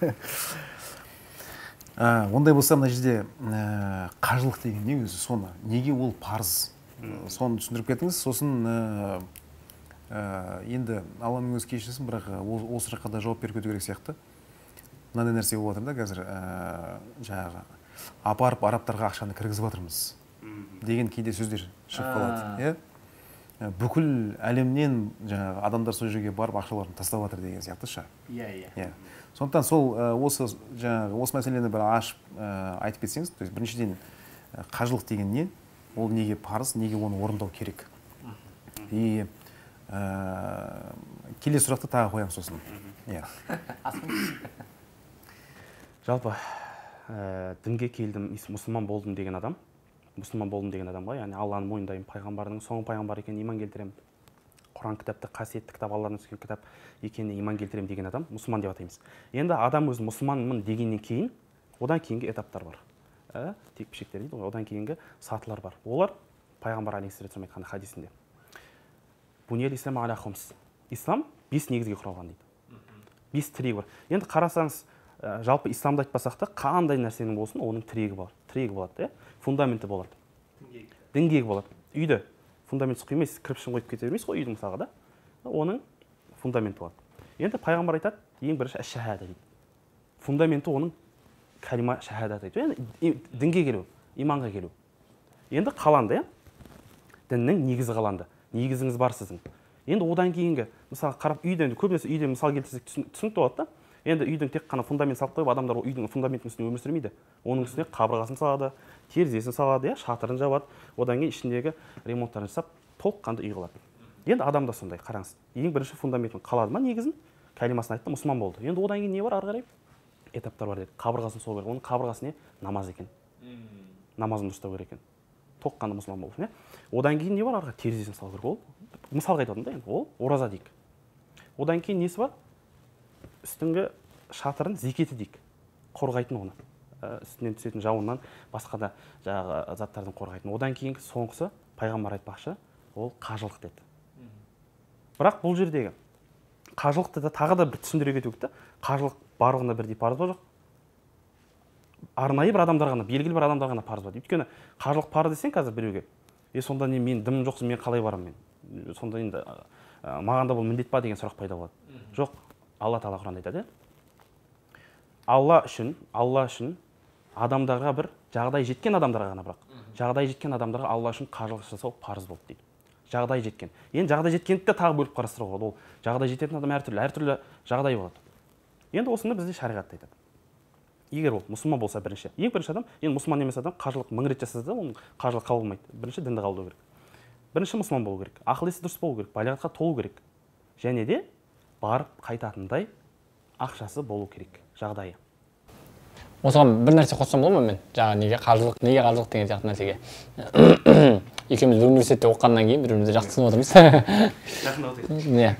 Ондай болса, мына жерде қажылық деген не өзі, соны, неге ол парыз? Соны түсіндіріп кетіңіз. Сосын енді Алланың өзі кешірсін, бірақ ол сұраққа да жауап беріп кету керек сияқты. Мынандай нәрсе болып жатыр да қазір, жаңағы апарып арабтарға ақшаны кіргізіп жатырмыз деген кейде сөздер шығып қалады. Иә? Бүкіл әлемнен жаңағы адамдар сол жерге барып ақшаларын тастап жатыр деген сияқты ша.
Иә,
иә. Сондықтан сол осы жаңағы осы мәселені бір ашып айтып кетсеңіз, то есть біріншіден қажылық деген не? Ол неге парыз, неге оны орындау керек? И келесі сұрақты тағы қоямын сосын. Иә.
Жалпы дінге келдім, мұсылман болдым деген адам, мұсылман болдым деген адамға, яғни Алланы мойындаймын, пайғамбардың соңғы пайғамбар екенін иман келтіремін, Құран кітапты қасиетті кітап, Алладан түскен кітап екеніне иман келтіремін деген адам мұсылман деп атаймыз. Енді адам өзін мұсылманмын дегеннен кейін, одан кейінгі этаптар бар. Текпішектер дейді ғой, одан кейінгі сатылар бар. Олар пайғамбар алейхиссалам айтқан хадисінде. Буниел ислам аля хумс. Ислам 5 негізге құралған дейді. 5 тірегі бар. Енді қарасаңыз, жалпы исламды айтпасақ та қандай нәрсенің болсын, оның тірегі бар. Тірегі болады, фундаменті болады. Діңгегі болады. Үйді фундаментсіз құймайсыз, кірпішін қойып кете бермейсіз ғой үйдің мысалға да. Оның фундаменті болады. Енді пайғамбар айтады, ең бірінші әш-шахада дейді. Фундаменті оның калима шахадат айту. Яғни дінге келу, иманға келу. Енді қаланды, діннің негізі қаланды. Негізіңіз бар сіздің. Енді одан кейінгі, мысалы қарап үйден, көбінесе үйден мысал келтірсек түсінікті болады да. Енді үйдің тек қана фундамент салып қойып, адамдар ол үйдің фундаментінің үстіне өмір сүрмейді. Оның үстіне қабырғасын салады, терезесін салады, шатырын жабады. Одан кейін ішіндегі ремонттарын жасап, толыққанды үй қылады. Енді адам да сондай, қараңыз. Ең бірінші фундаментін қалады ма негізін? Кәлимасын айтты, мұсылман болды. Енді одан кейін не бар ары қарай? Этаптар бар деді. Қабырғасын соғу керек. Оның қабырғасы не? Намаз екен. Намазын дұрыстау керек екен. Толыққанды мұсылман болу үшін, Одан кейін не бар ары қарай? Терезесін салу керек. Ол мысалға айтып отырмын да енді, ол ораза дейік. Одан кейін несі бар? Үстіңгі шатырын зекеті дейік. Қорғайтын оны. Үстінен түсетін жауыннан, басқа да жаңағы заттардан қорғайтын. Одан кейінгі соңғысы пайғамбар айтпақшы, ол қажылық деді. Бірақ бұл жердегі қажылықты да тағы да бір түсіндіре кету керек та. Қажылық барлығына бірдей парыз ба жоқ? Арнайы бір адамдар ғана, белгілі бір адамдар ғана парыз бар. Өйткені қажылық парыз десең қазір біреуге, сонда не мен дымым жоқсың, мен қалай барамын мен? Сонда енді маған да бұл міндет па деген сұрақ пайда болады. Жоқ, Алла тағала Құранда айтады, Алла үшін адамдарға бір жағдай жеткен адамдарға ғана бірақ, жағдай жеткен адамдарға Алла үшін қажылық жасау парыз болды дейді. Жағдай жеткен. Енді жағдай жеткенді де тағы бөліп қарастыруға болады. Ол жағдай жететін адам әртүрлі жағдай болады. Енді осыны бізде шариғатта айтады. Егер ол мұсылман болса бірінші, ең бірінші адам, енді мұсылман емес адам қажылық 1000 рет жасаса да оның қажылық қабылмайды. Бірінші дінді қабылдау керек. Бірінші мұсылман болу керек, ақыл есі дұрыс болу керек, балиғатқа толу керек. Және де барып қайтатындай ақшасы болу керек, жағдайы.
Осыған бір нәрсе қоссам болады ма мен? Жаңа неге қаржылық, неге қаржылық деген сияқты нәрсеге. Екеуміз бір университетте оқығаннан кейін бір-бірімізді жақсы түсініп отырмыз. Иә.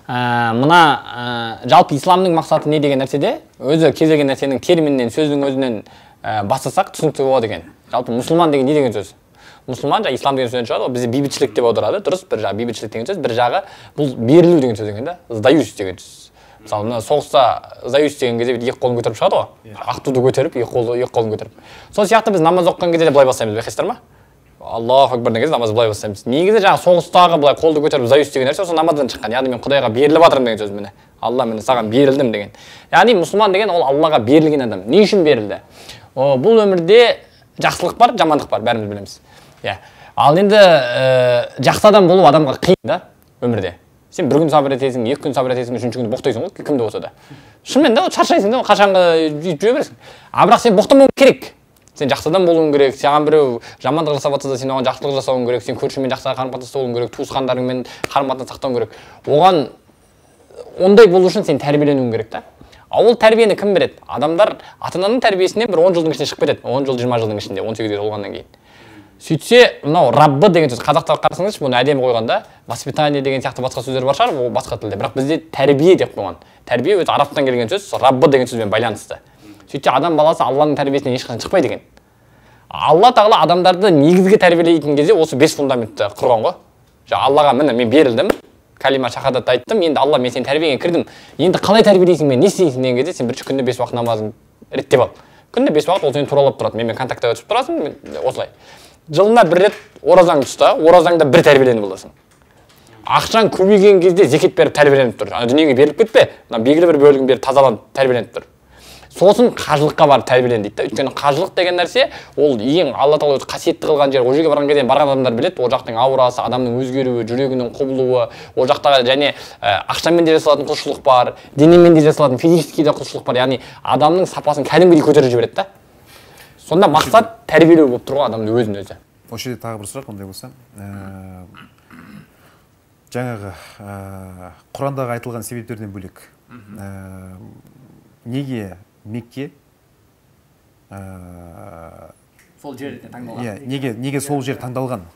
Мына жалпы исламның мақсаты не деген нәрседе, өзі кез келген нәрсенің терминінен, сөздің өзінен бастасақ түсінікті болады екен. Жалпы мұсылман деген не деген сөз? Мұсылман жаңа ислам деген сөзден шығады ғой, бізде бейбітшілік деп аударады, дұрыс, бір жағы бейбітшілік деген сөз, бір жағы бұл берілу деген сөз екен да, сдаюсь деген сөз. Мысалы, мына соғыста сдаюсь деген кезде екі қолын көтеріп шығады ғой, ақ туды көтеріп, екі қолын көтеріп. Сол сияқты біз намаз оқыған кезде де былай бастаймыз, байқайсыздар ма? Аллаху акбар деген кезде намазды былай бастаймыз. Негізі жаңа соғыстағы былай қолды көтеріп сдаюсь деген нәрсе осы намаздан шыққан. Яғни мен Құдайға беріліп жатырмын деген сөз міне. Алла, міне саған берілдім деген. Яғни мұсылман деген ол Аллаға берілген адам. Не үшін берілді? Бұл өмірде жақсылық бар, жамандық бар, бәріміз білеміз. Иә. Ал енді жақсы адам болу адамға қиын да өмірде. Сен бір күн сабыр етесің, екі күн сабыр етесің, үшінші күні боқтайсың ғой, кімді болса да. Шынымен де, шаршайсың да, қашанғы үйтіп жүре бересің. А бірақ сен боқтамауың керек. Сен жақсы адам болуың керек, саған біреу жамандық жасап жатса да, сен оған жақсылық жасауың керек, сен көршіңмен жақсы қарым-қатынаста болуың керек, туысқандарыңмен қарым-қатынас сақтауың керек. Оған ондай болу үшін сен тәрбиеленуің керек та. А ол тәрбиені кім береді? Адамдар ата-ананың тәрбиесінен бір 10 жылдың ішінде шығып кетеді. 10 жыл, 20 жылдың ішінде, 18-ге толғаннан кейін. Сөйтсе, мынау Раббы деген сөз, қазақта қарасаңызшы, бұны әдемі қойғанда, воспитание деген сияқты басқа сөздер бар шығар, ол басқа тілде. Бірақ бізде тәрбие деп қойған. Тәрбие өзі арабтан келген сөз, Раббы деген сөзбен байланысты. Сөйтсе, адам баласы Алланың тәрбиесінен ешқашан шықпайды екен. Алла тағала адамдарды негізгі тәрбиелейтін кезде осы 5 фундаментті құрған ғой. Жаңа Аллаға міне мен берілдім, калима шахадат айттым, енді Алла мен сенің тәрбиеңе кірдім. Енді қалай тәрбиелейсің мен, не істейсің деген кезде сен бірінші күнде 5 уақыт намазын реттеп ал. Күнде 5 уақыт ол сені туралап тұрады. Менімен контактіге түсіп тұрасың, осылай. Жылына бір рет оразаңды ұста, оразаңда бір тәрбиеленіп аласың. Ақшаң көбейген кезде зекет беріп тәрбиеленіп тұр. Ана дүниеге беріліп кетпе, мына белгілі бір бөлігін беріп тазаланып тәрбиеленіп тұр. Сосын қажылыққа барып тәрбиелен дейді да. Өйткені қажылық деген нәрсе ол ең Алла тағала өзі қасиетті қылған жер. Ол жерге барған кезде барған адамдар біледі, ол жақтың аурасы, адамның өзгеруі, жүрегінің құбылуы, ол жақтағы және ақшамен де жасалатын құлшылық бар, денемен де жасалатын физический де құлшылық бар. Яғни адамның сапасын кәдімгідей көтеріп жібереді да. Сонда мақсат тәрбиелеу болып тұр ғой адамды өзін өзі.
Осы жерде тағы бір сұрақ ондай болса, жаңағы Құрандағы айтылған себептерден бөлек, неге Мекке
сол жерде таңдалған?
Неге сол жер таңдалған?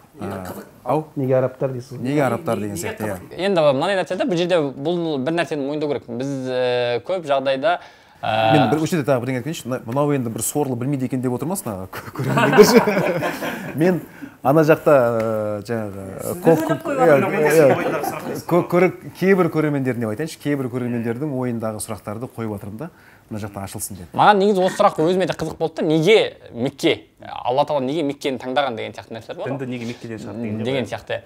Ау?
Неге арабтар дейсіз?
Неге арабтар деген сияқты, иә.
Енді мынандай нәрсе да, бұл жерде бұл бір нәрсені мойындау керек. Біз көп жағдайда
мен бір осы жерде тағы бірдеңе айтайыншы. Мынау енді бір сорлы білмейді екен деп отырмасын, көрермендер. Мен ана жақта жаңағы кейбір көрермендердің деп айтайыншы, кейбір көрермендердің ойындағы сұрақтарды қойып жатырмын да, мына жақта ашылсын деп.
Маған негізі осы сұрақ өзіме де қызық болды да, неге Мекке? Алла тағала неге Меккені таңдаған деген сияқты нәрселер бар ғой.
Дінді неге Меккеден шығарды
деген сияқты.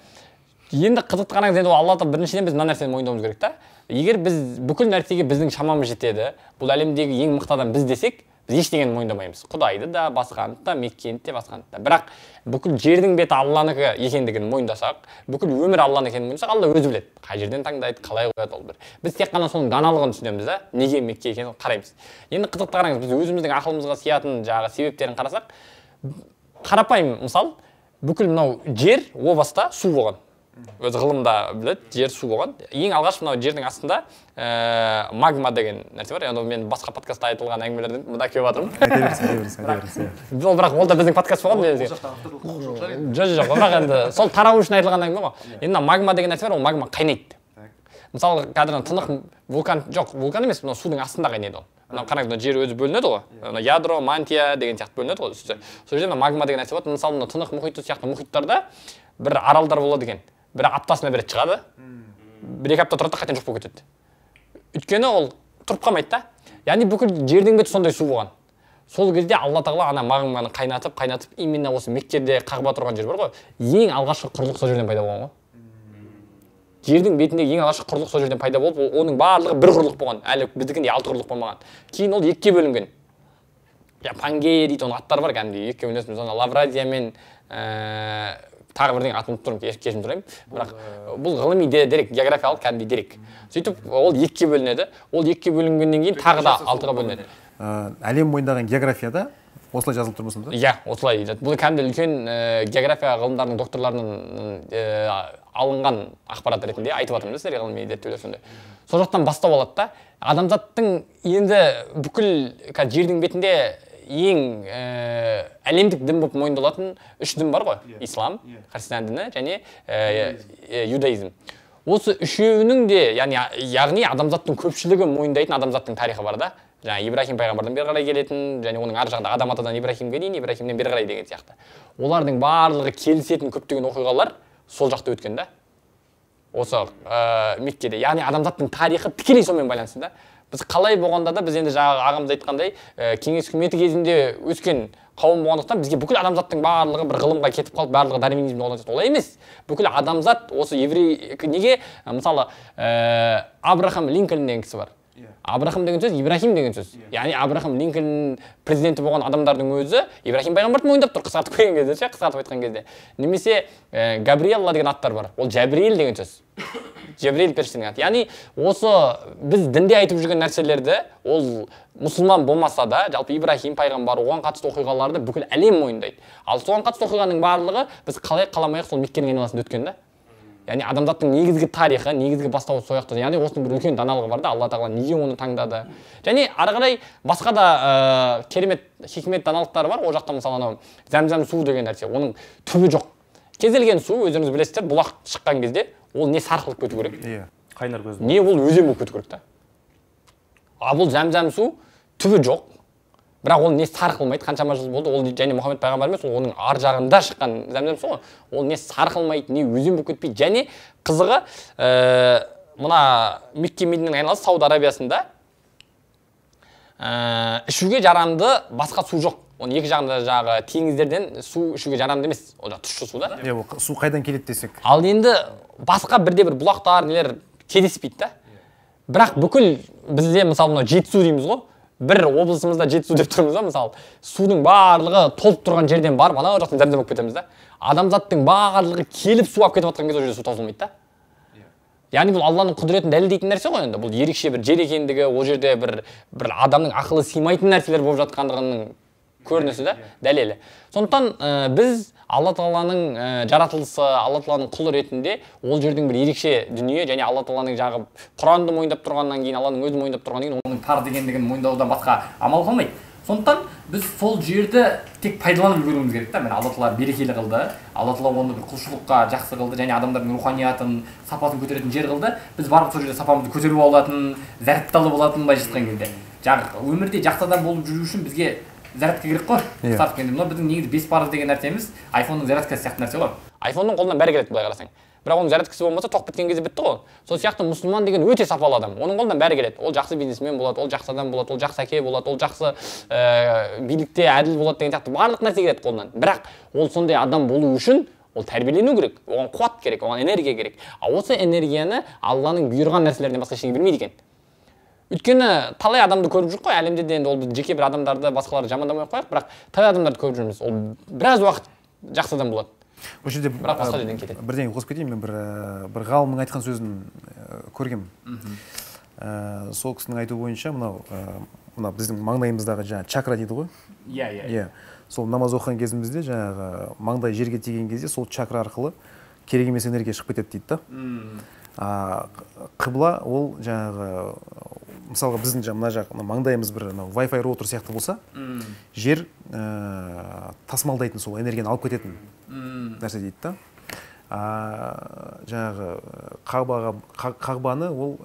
Енді қызықты қараңыз, енді Алла тағала біріншіден біз мына нәрсені мойындауымыз керек та. Егер біз бүкіл нәрсеге біздің шамамыз жетеді, бұл әлемдегі ең мықты адам біз десек, біз ештеңені мойындамаймыз. Құдайды да, басқаны да, Меккені де, басқаны да. Бірақ бүкіл жердің беті Алланікі екендігін мойындасақ, бүкіл өмір Алланікі екенін мойындасақ, Алла өзі біледі. Қай жерден таңдайды, қалай қояды ол бір. Біз тек қана соның даналығын түсінеміз да, неге Мекке екенін қараймыз. Енді қызықты қараңыз, біз өзіміздің ақылымызға сиятын жаңағы себептерін қарасақ, қарапайым мысал, бүкіл мынау жер о баста су болған. Өз ғылымда біледі, жер су болған. Ең алғаш мынау жердің астында магма деген нәрсе бар. Енді мен басқа подкастта айтылған әңгімелерден мында келіп жатырмын.
Айта беріңіз, айта беріңіз.
Ол бірақ ол да біздің подкаст болған. Жоқ, бірақ енді сол тарау үшін айтылған әңгіме ғой. Енді мына магма деген нәрсе бар, ол магма қайнайды. Мысалы, қазір тынық вулкан, жоқ, вулкан емес, мынау судың астында қайнайды ол. Мынау қараңыз, мына жер өзі бөлінеді ғой. Мына ядро, мантия деген сияқты бөлінеді ғой үсті. Сол жерде мына магма деген нәрсе болады. Мысалы, мына тынық мұхиты сияқты мұхиттарда бір аралдар болады екен. Бір аптасына бір рет шығады, бір екі апта тұрады да қайтадан жоқ болып кетеді. Өйткені ол тұрып қалмайды да. Яғни бүкіл жердің беті сондай су болған. Сол кезде Алла тағала ана магманы қайнатып, қайнатып, именно осы Меккеде Қағба тұрған жер бар ғой, ең алғашқы құрлық сол жерден пайда болған ғой. Жердің бетіндегі ең алғашқы құрлық сол жерден пайда болып, оның барлығы бір құрлық болған. Әлі біздікіндей алты құрлық болмаған. Кейін ол екіге бөлінген. Пангея дейді, оның аттары бар кәдімгідей, екіге бөлінеді. Мысалы, Лавразия мен тағы бірдеңе атын ұмытып тұрмын, кешірім сұраймын. Бірақ бұл ғылыми дерек, географиялық кәдімгідей дерек. Сөйтіп ол екіге бөлінеді. Ол екіге бөлінгеннен кейін тағы да алтыға бөлінеді.
Әлем мойындаған географияда Осылай жазылып тұр ма сонда?
Иә, осылай. Бұл кәдімгі үлкен география ғылымдарының докторларынан алынған ақпарат ретінде айтып жатырмын да сіздерге, ғылыми зерттеулер сондай. Сол жақтан бастау алады да, адамзаттың енді бүкіл жердің бетінде ең әлемдік дін болып мойындалатын үш дін бар ғой. Ислам, христиан діні және иудаизм. Осы үшеуінің де, яғни адамзаттың көпшілігі мойындайтын адамзаттың тарихы бар да. Жаңа Ибрахим пайғамбардан бері қарай келетін, және оның ар жағында Адам атадан Ибрахимге дейін, Ибрахимнен бері қарай деген сияқты. Олардың барлығы келісетін көптеген оқиғалар сол жақта өткен да. Осы Меккеде. Яғни адамзаттың тарихы тікелей сонымен байланысты да. Біз қалай болғанда да, біз енді жаңағы ағамыз айтқандай, кеңес үкіметі кезінде өскен қауым болғандықтан бізге бүкіл адамзаттың барлығы бір ғылымға кетіп қалып, барлығы дарвинизмді қолданады. Олай емес. Бүкіл адамзат осы еврей неге, мысалы, Абрахам Линкольн деген кісі бар. Абрахам деген сөз Ибрахим деген сөз. Яғни Абрахам Линкольн президенті болған адамдардың өзі Ибрахим пайғамбарды мойындап тұр, қысқартып келген кезде, ше, қысқартып айтқан кезде. Немесе Габриэлла деген аттар бар. Ол Жабриэл деген сөз. Жабриэл періштенің аты. Яғни осы біз дінде айтып жүрген нәрселерді ол мұсылман болмаса да, жалпы Ибрахим пайғамбар, оған қатысты оқиғаларды бүкіл әлем мойындайды. Ал соған қатысты оқиғаның барлығы біз қалай қаламайық сол Меккенің айналасында өткен да. Яғни адамзаттың негізгі тарихы, негізгі бастауы сол жақта. Яғни осының бір үлкен даналығы бар да, Алла тағала неге оны таңдады. Және ары қарай басқа да керемет хикмет даналықтары бар. Ол жақта мысалы анау зәмзәм суы деген нәрсе, оның түбі жоқ. Кез келген су, өздеріңіз білесіздер, бұлақ шыққан кезде ол не сарқылып кету керек,
қайнар көз,
не ол өзен болып кету керек та. А бұл зәмзәм су түбі жоқ, бірақ ол не сарқылмайды, қаншама жыл болды, ол және Мұхаммед пайғамбар емес, ол оның ар жағында шыққан зәмзәм су ғой. Ол не сарқылмайды, не өзен болып кетпейді. Және қызығы, мына Мекке Мединаның айналасы Сауд Арабиясында ішуге жарамды басқа су жоқ. Оның екі жағында жағы теңіздерден су ішуге жарамды емес, ол жақ тұщы су да.
Иә, ол су қайдан келеді десек.
Ал енді басқа бірде бір бұлақтар нелер кездеспейді да. Бірақ бүкіл бізде мысалы мынау Жетісу дейміз ғой, бір облысымызда Жетісу деп тұрмыз да, мысалы судың барлығы толып тұрған жерден барып анау жақтан зәмзәм болып кетеміз да. Адамзаттың барлығы келіп су алып кетіп жатқан кезде ол жерде су таусылмайды да. Яғни бұл Алланың құдіретін дәлелдейтін нәрсе ғой енді. Бұл ерекше бір жер екендігі, ол жерде бір адамның ақылы сыймайтын нәрселер болып жатқандығының көрінісі да, дәлелі. Сондықтан біз Алла тағаланың жаратылысы, Алла тағаланың құлы ретінде ол жердің бір ерекше дүние және Алла тағаланың жағы Құранды мойындап тұрғаннан кейін, Алланың өзі мойындап тұрғаннан кейін оның парыз дегендігін мойындаудан басқа амал қалмайды. Сондықтан біз сол жерді тек пайдаланып үлгеруіміз керек та. Міне Алла тағала берекелі қылды, Алла тағала оны бір құлшылыққа жақсы қылды және адамдардың руханиятын, сапасын көтеретін жер қылды. Біз барып сол жерде сапамызды көтеріп алатын, зәрәтталып алатын былайша айтқан кезде. Жаңағы өмірде жақсы адам болып жүру үшін бізге зарядка керек қой. Қысқартып келгенде мынау біздің негізі 5 парыз деген нәрсеміз айфонның зарядкасы сияқты нәрсе ғой. Айфонның қолынан бәрі келеді былай қарасаң. Бірақ оның зарядкасы болмаса тоқ біткен кезде бітті ғой. Сол сияқты мұсылман деген өте сапалы адам. Оның қолынан бәрі келеді. Ол жақсы бизнесмен болады, ол жақсы адам болады, ол жақсы әке болады, ол жақсы билікте әділ болады деген сияқты барлық нәрсе келеді қолынан. Бірақ ол сондай адам болу үшін ол тәрбиелену керек, оған қуат керек, оған энергия керек. А осы энергияны Алланың бұйырған нәрселерінен басқа ештеңе бермейді екен. Өйткені талай адамды көріп жүрік қой, әлемде де енді ол біз жеке бір адамдарды, басқаларды жамандамай қояйық, бірақ талай адамдарды көріп жүрміз. Ол біраз уақыт жақсы адам болады.
Осы жерде
бірақ басқа жерден кетеді.
Бірдеңе қосып кетейін, мен бір ғалымның айтқан сөзін көргем. Сол кісінің айтуы бойынша мынау біздің маңдайымыздағы жаңа чакра дейді ғой.
Иә, иә.
Иә. Сол намаз оқыған кезімізде жаңағы маңдай жерге тиген кезде сол чакра арқылы керек емес энергия шығып кетеді дейді да. Қыбла ол жаңағы мысалға біздің мына жақ маңдайымыз бір Wi-Fi роутер сияқты болса, жер тасымалдайтын сол энергияны алып кететін нәрсе дейді да. Жаңағы қағбаны ол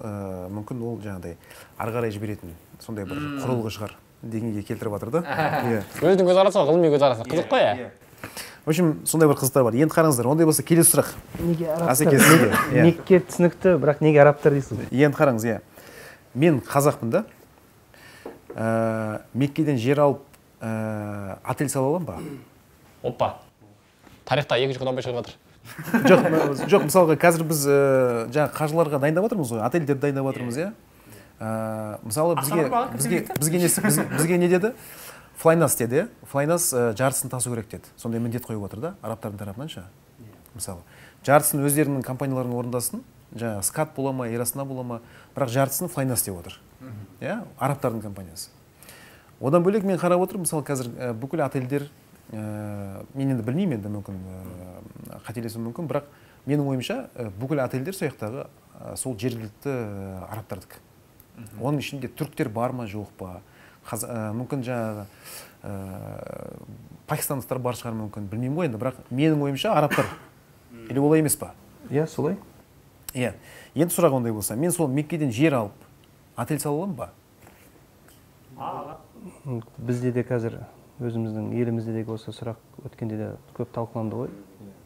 мүмкін ол жаңағыдай ары қарай жіберетін сондай бір құрылғы шығар дегенге келтіріп жатыр да.
Өзінің көзқарасы ғой, ғылыми көзқарасы. Қызық қой, ә?
В общем, сондай бір қызықтар бар. Енді қараңыздар, ондай болса келесі сұрақ.
Неге арабтар? Мекке түсінікті, бірақ неге арабтар дейсіз?
Енді қараңыз, иә. Мен қазақпын да. Меккеден жер алып, отель сала аламын ба?
Опа. Тарихта екінші құнанбай шығып жатыр.
Жоқ, мысалға қазір біз жаңа қажыларға дайындап жатырмыз ғой, отельдерді дайындап жатырмыз, иә. Мысалы бізге не деді? Флайнас деді, Флайнас жартысын тасу керек деді. Сондай міндет қойып отыр да, арабтардың тарапынан ша. Мысалы, жартысын өздерінің компанияларының орындасын, жаңа Скат бола ма, Эйр Астана бола ма, бірақ жартысын Флайнас деп отыр. Иә, арабтардың компаниясы. Одан бөлек мен қарап отырмын, мысалы қазір бүкіл отельдер, мен енді білмеймін, енді мүмкін қателесуім мүмкін, бірақ менің ойымша бүкіл отельдер сол жақтағы сол жергілікті арабтардікі. Оның ішінде түріктер бар ма, жоқ па? Мүмкін жаңағы пакистандықтар бар шығар мүмкін, білмеймін ғой енді, бірақ менің ойымша арабтар. Или олай емес па?
Иә, солай.
Иә. Енді сұрақ ондай болса, мен сол Меккеден жер алып, отель сала аламын ба?
Бізде де қазір өзіміздің елімізде де осы сұрақ өткенде де көп талқыланды ғой.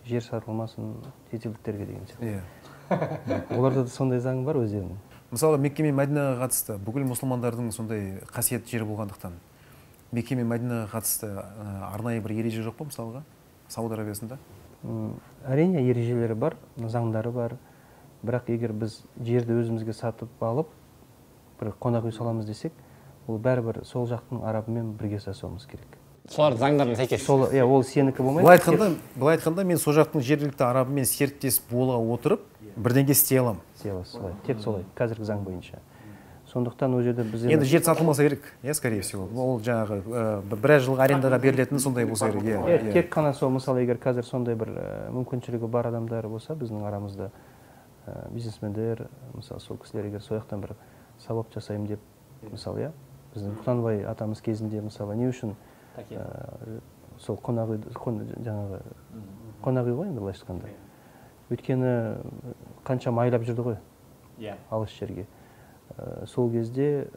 Жер сатылмасын шетелдіктерге деген сияқты. Оларда да сондай заң бар өздерінің.
Мысалы, Мекке мен Мәдинаға қатысты бүкіл мұсылмандардың сондай қасиетті жері болғандықтан Мекке мен Мәдинаға қатысты арнайы бір ереже жоқ па мысалға Сауд Арабиясында?
Әрине ережелері бар, заңдары бар. Бірақ егер біз жерді өзімізге сатып алып бір қонақ үй саламыз десек, ол бәрібір сол жақтың арабымен бірге жасауымыз керек.
Солар заңдарына сәйкес.
Сол, иә, ол сенікі болмайды.
Былай айтқанда, мен сол жақтың жергілікті арабымен серіктес бола отырып, бірдеңе істей аламын.
Істей аласыз, солай. Тек солай, қазіргі заң бойынша. Сондықтан ол жерде біз
енді жер сатылмаса керек, иә, скорее всего. Ол жаңағы біраз жылға арендаға берілетін сондай болса керек, иә.
Тек қана сол, мысалы, егер қазір сондай бір мүмкіншілігі бар адамдар болса, біздің арамызда бизнесмендер, мысалы, сол кісілер егер сол жақтан бір сауап жасаймын деп, мысалы, иә, біздің Құнанбай атамыз кезінде, мысалы, не үшін сол қонақ үй, жаңағы қонақ үй ғой енді былайша айтқанда. Өйткені қанша майлап жүрді ғой алыс жерге. Сол кезде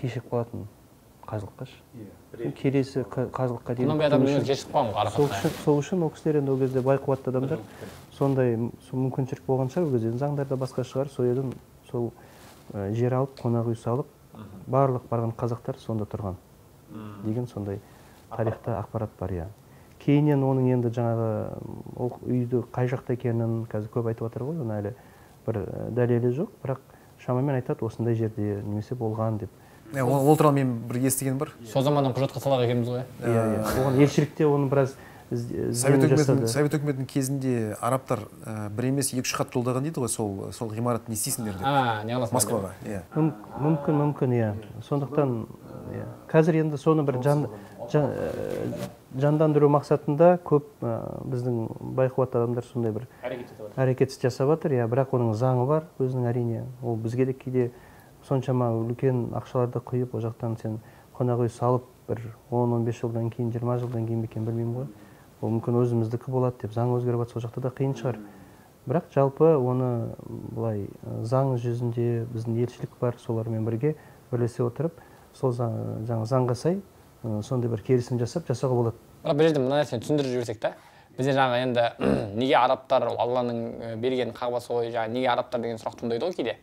кешігіп қалатын қажылыққа. Келесі қажылыққа дейін.
Құнанбай атамыз өзі кешігіп қалған ғой Арafатта.
Сол үшін ол кісілер енді ол кезде бай қуатты адамдар, сондай мүмкіншілік болған шығар, ол кезде заңдар да басқа шығар, сол жерден сол жер алып, қонақ үй салып, барлық барған қазақтар сонда тұрған деген сондай тарихта ақпарат бар, иә. Кейіннен оның енді жаңағы ол үйді қай жақта екенін қазір көп айтып жатыр ғой, оны әлі бір дәлелі жоқ, бірақ шамамен айтады осындай жерде немесе болған деп.
Ол туралы мен бір естігенім бар.
Сол заманнан құжатқа салақ екенбіз ғой.
Иә, иә. Оған елшілікте оны біраз іздену жасады.
Совет үкіметінің кезінде арабтар бір емес 2-3 хат жолдаған дейді ғой, сол ғимаратты не істейсіңдер деп.
Не қыласыңдар?
Москваға, иә.
Мүмкін, иә. Сондықтан, иә. Қазір енді соны бір жандандыру мақсатында көп біздің байқуатты адамдар сондай бір әрекет жасап жатыр, иә, бірақ оның заңы бар өзінің, әрине. Ол бізге де кейде соншама үлкен ақшаларды құйып, ол жақтан сен қонақ үй салып бір 10-15 жылдан кейін, 20 жылдан кейін бе екен білмеймін ғой. Ол мүмкін өзіміздікі болады деп заң өзгеріп жатса, ол жақта да қиын шығар. Бірақ жалпы оны былай заң жүзінде біздің елшілік бар, солармен бірге бірлесе отырып, сол жаңа заңға сай сондай бір келісім жасап, жасауға болады.
Бірақ бұл жерде мына нәрсені түсіндіріп жіберсек та, бізде жаңа енді неге арабтар ол Алланың берген қағбасы ғой, жаңа неге арабтар деген сұрақ туындайды ғой кейде.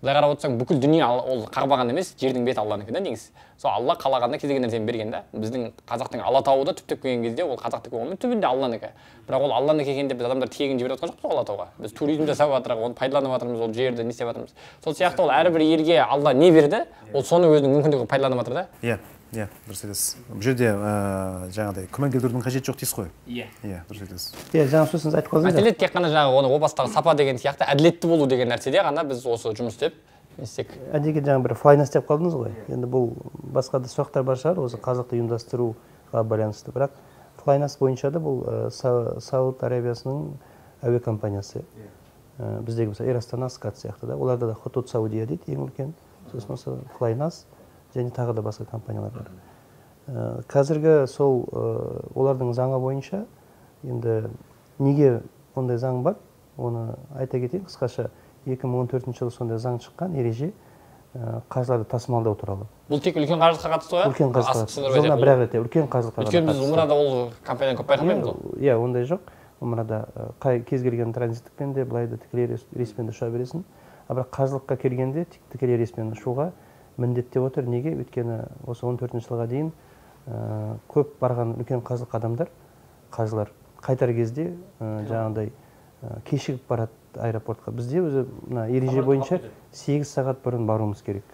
Былай қарап отырсаң, бүкіл дүние ол қағбаған емес, жердің беті Алланікі да негізі. Сол Алла қалағанда кез келген нәрсені берген да. Біздің қазақтың Алатауы да түптеп келген кезде ол қазақтікі болғанымен түбінде Алланікі. Бірақ ол Алланікі екен деп біз адамдар тегін жіберіп жатқан жоқпыз ғой Алатауға. Біз туризм жасап жатырмыз, оны пайдаланып жатырмыз, ол жерді не істеп жатырмыз. Сол сияқты ол әрбір елге Алла не берді, ол соны өзінің мүмкіндігін пайдаланып жатыр да.
Иә, иә, дұрыс айтасыз. Бұл жерде жаңағыдай күмән келтірудің қажеті жоқ дейсіз ғой.
Иә.
Иә, дұрыс айтасыз.
Иә, жаңа сөзіңіз айтып қалдыңыз.
Мәселе тек қана жаңағы оны о бастағы сапа деген сияқты әділетті болу деген нәрседе ғана біз осы жұмыс істеп істек.
Әдеге жаңа бір флайнас деп қалдыңыз ғой. Енді бұл басқа да сұрақтар бар шығар, осы қазақты ұйымдастыруға байланысты. Бірақ флайнас бойынша да бұл Сауд Арабиясының әуе компаниясы. Біздегі мысалы Эйр Астана, Скат сияқты да. Оларда да Хутут Саудия дейді ең үлкен. Сосын осы флайнас және тағы да басқа компаниялар бар. Қазіргі сол олардың заңы бойынша енді неге ондай заң бар, оны айта кетейін қысқаша. 2014 жылы сондай заң шыққан, ереже қаржыларды тасымалдау туралы.
Бұл тек үлкен қаржылыққа қатысты ғой?
Үлкен қаржылыққа. Жылына бір-ақ рет, үлкен қаржылыққа.
Өйткені біз Умрада ол компанияны көп байқамаймыз ғой.
Иә, ондай жоқ. Умрада кез келген транзиттікпен де, былай да тікелей рейспен де ұша бересің. А бірақ қаржылыққа келгенде тек тікелей рейспен ұшуға міндеттеп отыр. Неге? Өйткені осы 14 жылға дейін көп барған үлкен қаржылық адамдар, қаржылар қайтар кезде жаңағыдай кешігіп барады аэропортқа. Бізде өзі мына ереже бойынша 8 сағат бұрын баруымыз керек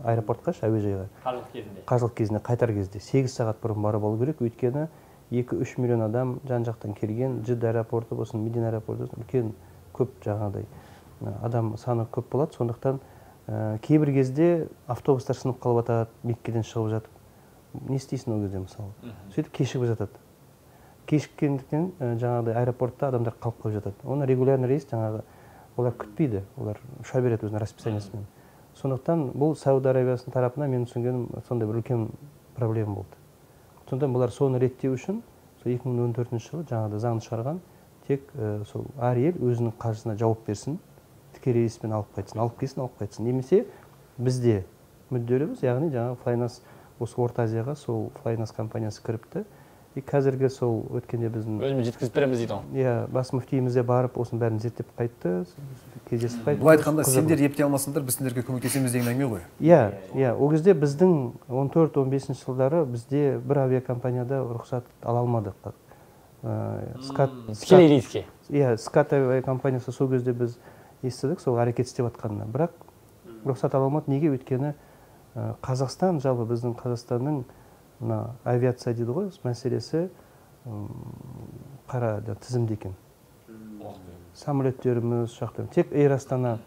аэропортқа, әуежайға.
Қажылық кезінде.
Қажылық кезінде қайтар кезде 8 сағат бұрын барып алу керек. Өйткені 2-3 миллион адам жан-жақтан келген, Жидда аэропорты болсын, Медина аэропорты болсын, үлкен көп жаңағыдай адам саны көп болады. Сондықтан кейбір кезде автобустар сынып қалып жатады, Меккеден шығып жатып. Не істейсің ол кезде мысалы? Сөйтіп кешігіп жатады. Кешіккендіктен жаңағыдай аэропортта адамдар қалып қойып жатады. Оны регулярный рейс жаңағы олар күтпейді, олар ұша береді өзінің расписаниесімен. Сондықтан бұл Сауд Арабиясының тарапынан мен түсінгенім сондай бір үлкен проблема болды. Сондықтан бұлар соны реттеу үшін сол 2014 жылы жаңағыдай заңды шығарған, тек сол әр ел өзінің қаржысына жауап берсін, тікелей рейспен алып қайтсын, алып келсін, алып қайтсын. Немесе бізде мүдделіміз, яғни жаңағы Флайнас осы Орта Азияға сол Флайнас компаниясы кіріпті. И қазіргі сол өткенде біздің
өзіміз жеткізіп береміз дейді ғой.
Иә, бас мүфтиіміз де барып осының бәрін зерттеп қайтты, кездесіп қайтты.
Былай айтқанда, сендер ептей алмасаңдар, біз сендерге көмектесеміз деген әңгіме ғой.
Иә, иә, ол кезде біздің 14-15 жылдары бізде бір авиакомпанияда рұқсат ала алмадық.
Тікелей рейске.
Иә, Скат авиакомпаниясы сол кезде біз естідік, сол әрекет істеп жатқанына. Бірақ рұқсат ала алмады. Неге? Өйткені Қазақстан, жалпы біздің Қазақстанның мына авиация дейді ғой, мәселесі қара тізімде екен. Самолеттеріміз, ұшақтарымыз, тек Эйр Астана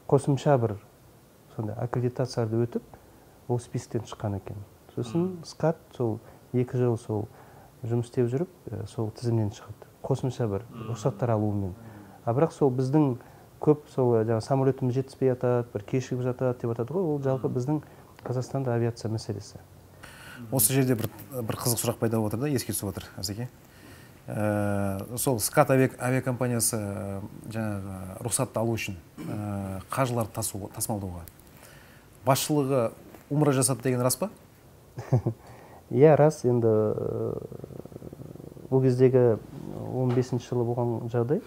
қосымша бір сондай аккредитацияларды өтіп, ол списктен шыққан екен. Сосын Скат сол 2 жыл сол жұмыс істеп жүріп, сол тізімнен шығады. Қосымша бір рұқсаттар алуымен. А бірақ сол біздің көп сол жаңа самолетіміз жетіспей жатады, бір кешігіп жатады деп атады ғой, ол жалпы біздің Қазақстанда авиация мәселесі.
Осы жерде бір қызық сұрақ пайда болып отыр да, еске түсіп отыр, Асеке. Сол Скат авиакомпаниясы жаңағы рұқсатты алу үшін қаржыларды тасымалдауға басшылығы умра жасады деген рас па?
Иә, рас. Енді ол кездегі 15 жылы болған жағдай,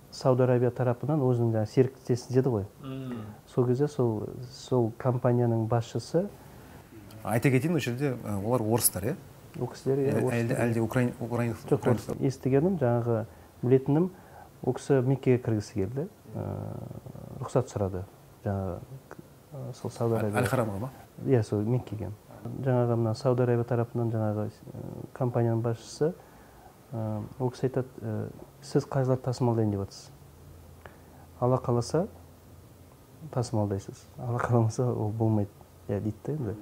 Сауд Арабия тарапынан өзінің жаңағы серіктесі деді ғой. Сол кезде сол компанияның басшысы.
Айта кетейін, ол жерде олар орыстар, иә?
Ол кісілер, иә, орыстар.
Әлде украин?
Жоқ, естігенім, жаңағы білетінім, ол кісі Меккеге кіргісі келді, рұқсат сұрады. Жаңағы сол Сауд Арабия.
Аль-Харамға ма?
Иә, сол Меккеге. Жаңағы мына Сауд Арабия тарапынан жаңағы компанияның басшысы, ол кісі айтады, сіз қажылар тасымалдайын деп жатсыз. Алла қаласа тасымалдайсыз, Алла қаламаса ол болмайды, иә, дейді да енді.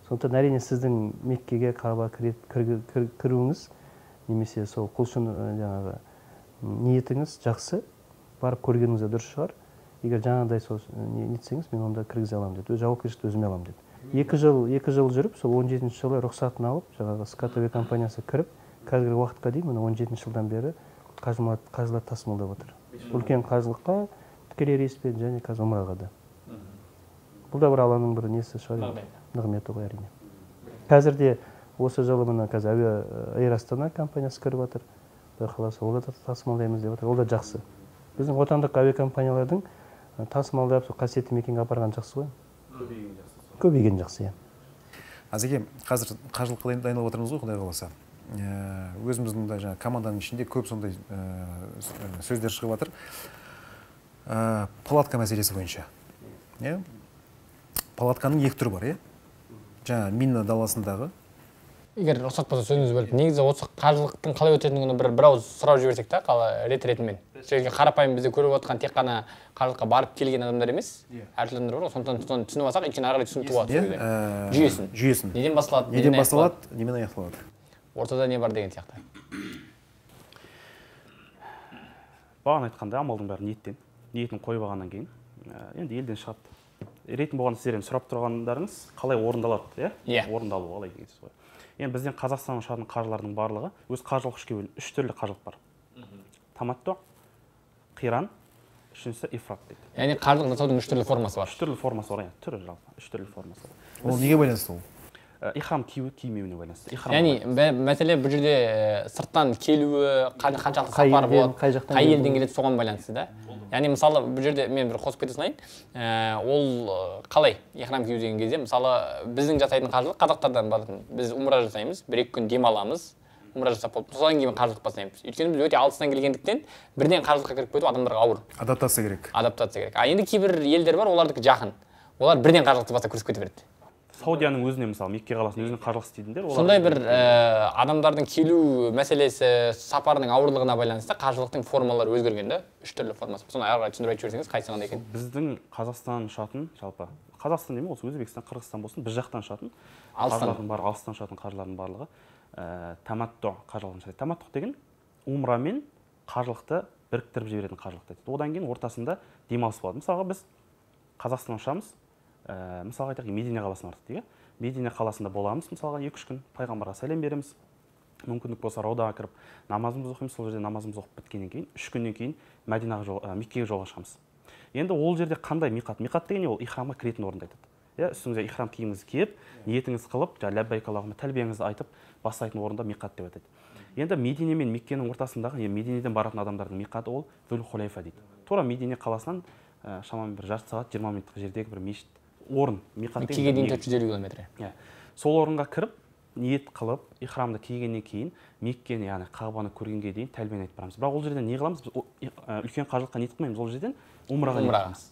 Сондықтан әрине сіздің Меккеге, Қағбаға кіруіңіз немесе сол құлшын жаңағы ниетіңіз жақсы, барып көргеніңіз де дұрыс шығар. Егер жаңағыдай сол нетсеңіз, мен онда кіргізе аламын деді. Өз жауапкершілікті өзіме аламын деді. 2 жыл жүріп, сол 17 жылы рұқсатын алып, жаңағы Скат авиакомпаниясы кіріп, қазіргі уақытқа дейін, міне 17 жылдан бері қажылар тасымалдап отыр. Үлкен қажылыққа тікелей рейспен және қазір умраға да. Бұл да бір Алланың бір несі шығар, нығметі ғой әрине. Қазір де осы жылы мына қазір Эйр Астана компаниясы кіріп жатыр. Құдай қаласа, ол да тасымалдаймыз деп жатыр. Ол да жақсы. Біздің отандық авиакомпаниялардың тасымалдап сол қасиетті мекенге апарған жақсы ғой. Көбейген жақсы, иә.
Азеке, қазір қажылыққа дайындалып отырмыз ғой, Құдай қаласа. Өзіміздің де жаңа команданың ішінде көп сондай сөздер шығып жатыр. Палатка мәселесі бойынша. Палатканың екі түрі бар, иә? Жаңа Минна даласындағы.
Егер рұқсат болса сөзіңізді бөліп, негізі осы қажылықтың қалай өтетінін бір ауыз сұрап жіберсек та, қалай рет-ретімен. Себебі қарапайым бізде көріп отқан тек қана қажылыққа барып келген адамдар емес, әртүрлі адамдар бар ғой, сондықтан соны түсініп алсақ, өйткені ары қарай түсінік туады сол жерде. Жүйесін. Неден басталады,
неден басталады, немен аяқталады.
Ортада не бар деген сияқты.
Бағана айтқандай, амалдың бәрі ниеттен. Ниетін қойып алғаннан кейін, енді елден шығады. Ретін болған сіздерден сұрап тұрғандарыңыз қалай орындалады, иә?
Иә.
Орындалу қалай деген сөз ғой. Енді бізден Қазақстаннан шығатын қаржылардың барлығы өз қаржылық үшке бөлінеді. Үш түрлі қаржылық бар. Таматту, қиран, үшіншісі ифрат дейді.
Яғни қаржылық жасаудың үш түрлі формасы бар.
Үш түрлі формасы бар, яғни түрі жалпы, үш түрлі формасы бар.
Ол неге байланысты ол?
Ихрам кию, кимеуіне байланысты.
Яғни мәселе бұл жерде сырттан келуі, қаншалықты сапар болады, қай елден келеді, соған байланысты да. Яғни мысалы бұл жерде мен бір қосып кете салайын, ол қалай ихрам кию деген кезде, мысалы біздің жасайтын қажылық қазақтардан баратын. Біз умра жасаймыз, 1-2 күн демаламыз, умра жасап болып, содан кейін қажылық бастаймыз. Өйткені біз өте алыстан келгендіктен бірден қажылыққа кіріп кету адамдарға ауыр.
Адаптация керек.
Адаптация керек. А енді кейбір елдер бар, олардікі жақын. Олар бірден қажылықты бастап кірісіп кете береді.
Саудияның өзіне, мысалы, Мекке қаласының өзіне қажылық істейтіндер.
Сондай бір адамдардың келу мәселесі, сапарының ауырлығына байланысты қажылықтың формалары өзгерген да, үш түрлі формасы. Соны ары қарай түсіндіріп айтып жіберсеңіз, қайсысы қандай екен?
Біздің Қазақстан ұшатын, жалпы Қазақстан демей, осы Өзбекстан, Қырғызстан болсын, біз жақтан ұшатын,
алыстан
бар, алыстан ұшатын қажылардың барлығы таматту қажылығын жасайды. Таматту деген умра мен қажылықты біріктіріп жіберетін қажылық дейді. Одан кейін ортасында демалыс болады. Мысалға, біз Қазақстан ұшамыз, мысалға айтайық, Медине қаласына бардық дейік. Медине қаласында боламыз, мысалға 2-3 күн пайғамбарға сәлем береміз. Мүмкіндік болса раудаға кіріп намазымызды оқимыз. Сол жерде намазымызды оқып біткеннен кейін 3 күннен кейін Мәдинаға жол, Меккеге жолға шығамыз. Енді ол жерде қандай миқат? Миқат деген не ол? Ихрамға кіретін орынды айтады. Иә, үстіңізге ихрам киіміңізді киіп, ниетіңізді қылып, жаңа ләббайк Аллахумма тәлбияңызды айтып бастайтын орында миқат деп атайды. Енді Медине мен Меккенің ортасындағы, Мединеден баратын адамдардың миқаты ол Зүл-Хулайфа дейді. Тура Медине қаласынан шамамен бір жарты сағат 20 минуттық жердегі бір мешіт орын, миқат деген.
Меккеге дейін 450 километр.
Иә. Сол орынға кіріп, ниет қылып, ихрамды кигеннен кейін Меккені, яғни Қағбаны көргенге дейін тәлбияны айтып барамыз. Бірақ ол жерден не қыламыз? Біз үлкен қажылыққа ниет қылмаймыз, ол жерден умраға ниет қыламыз.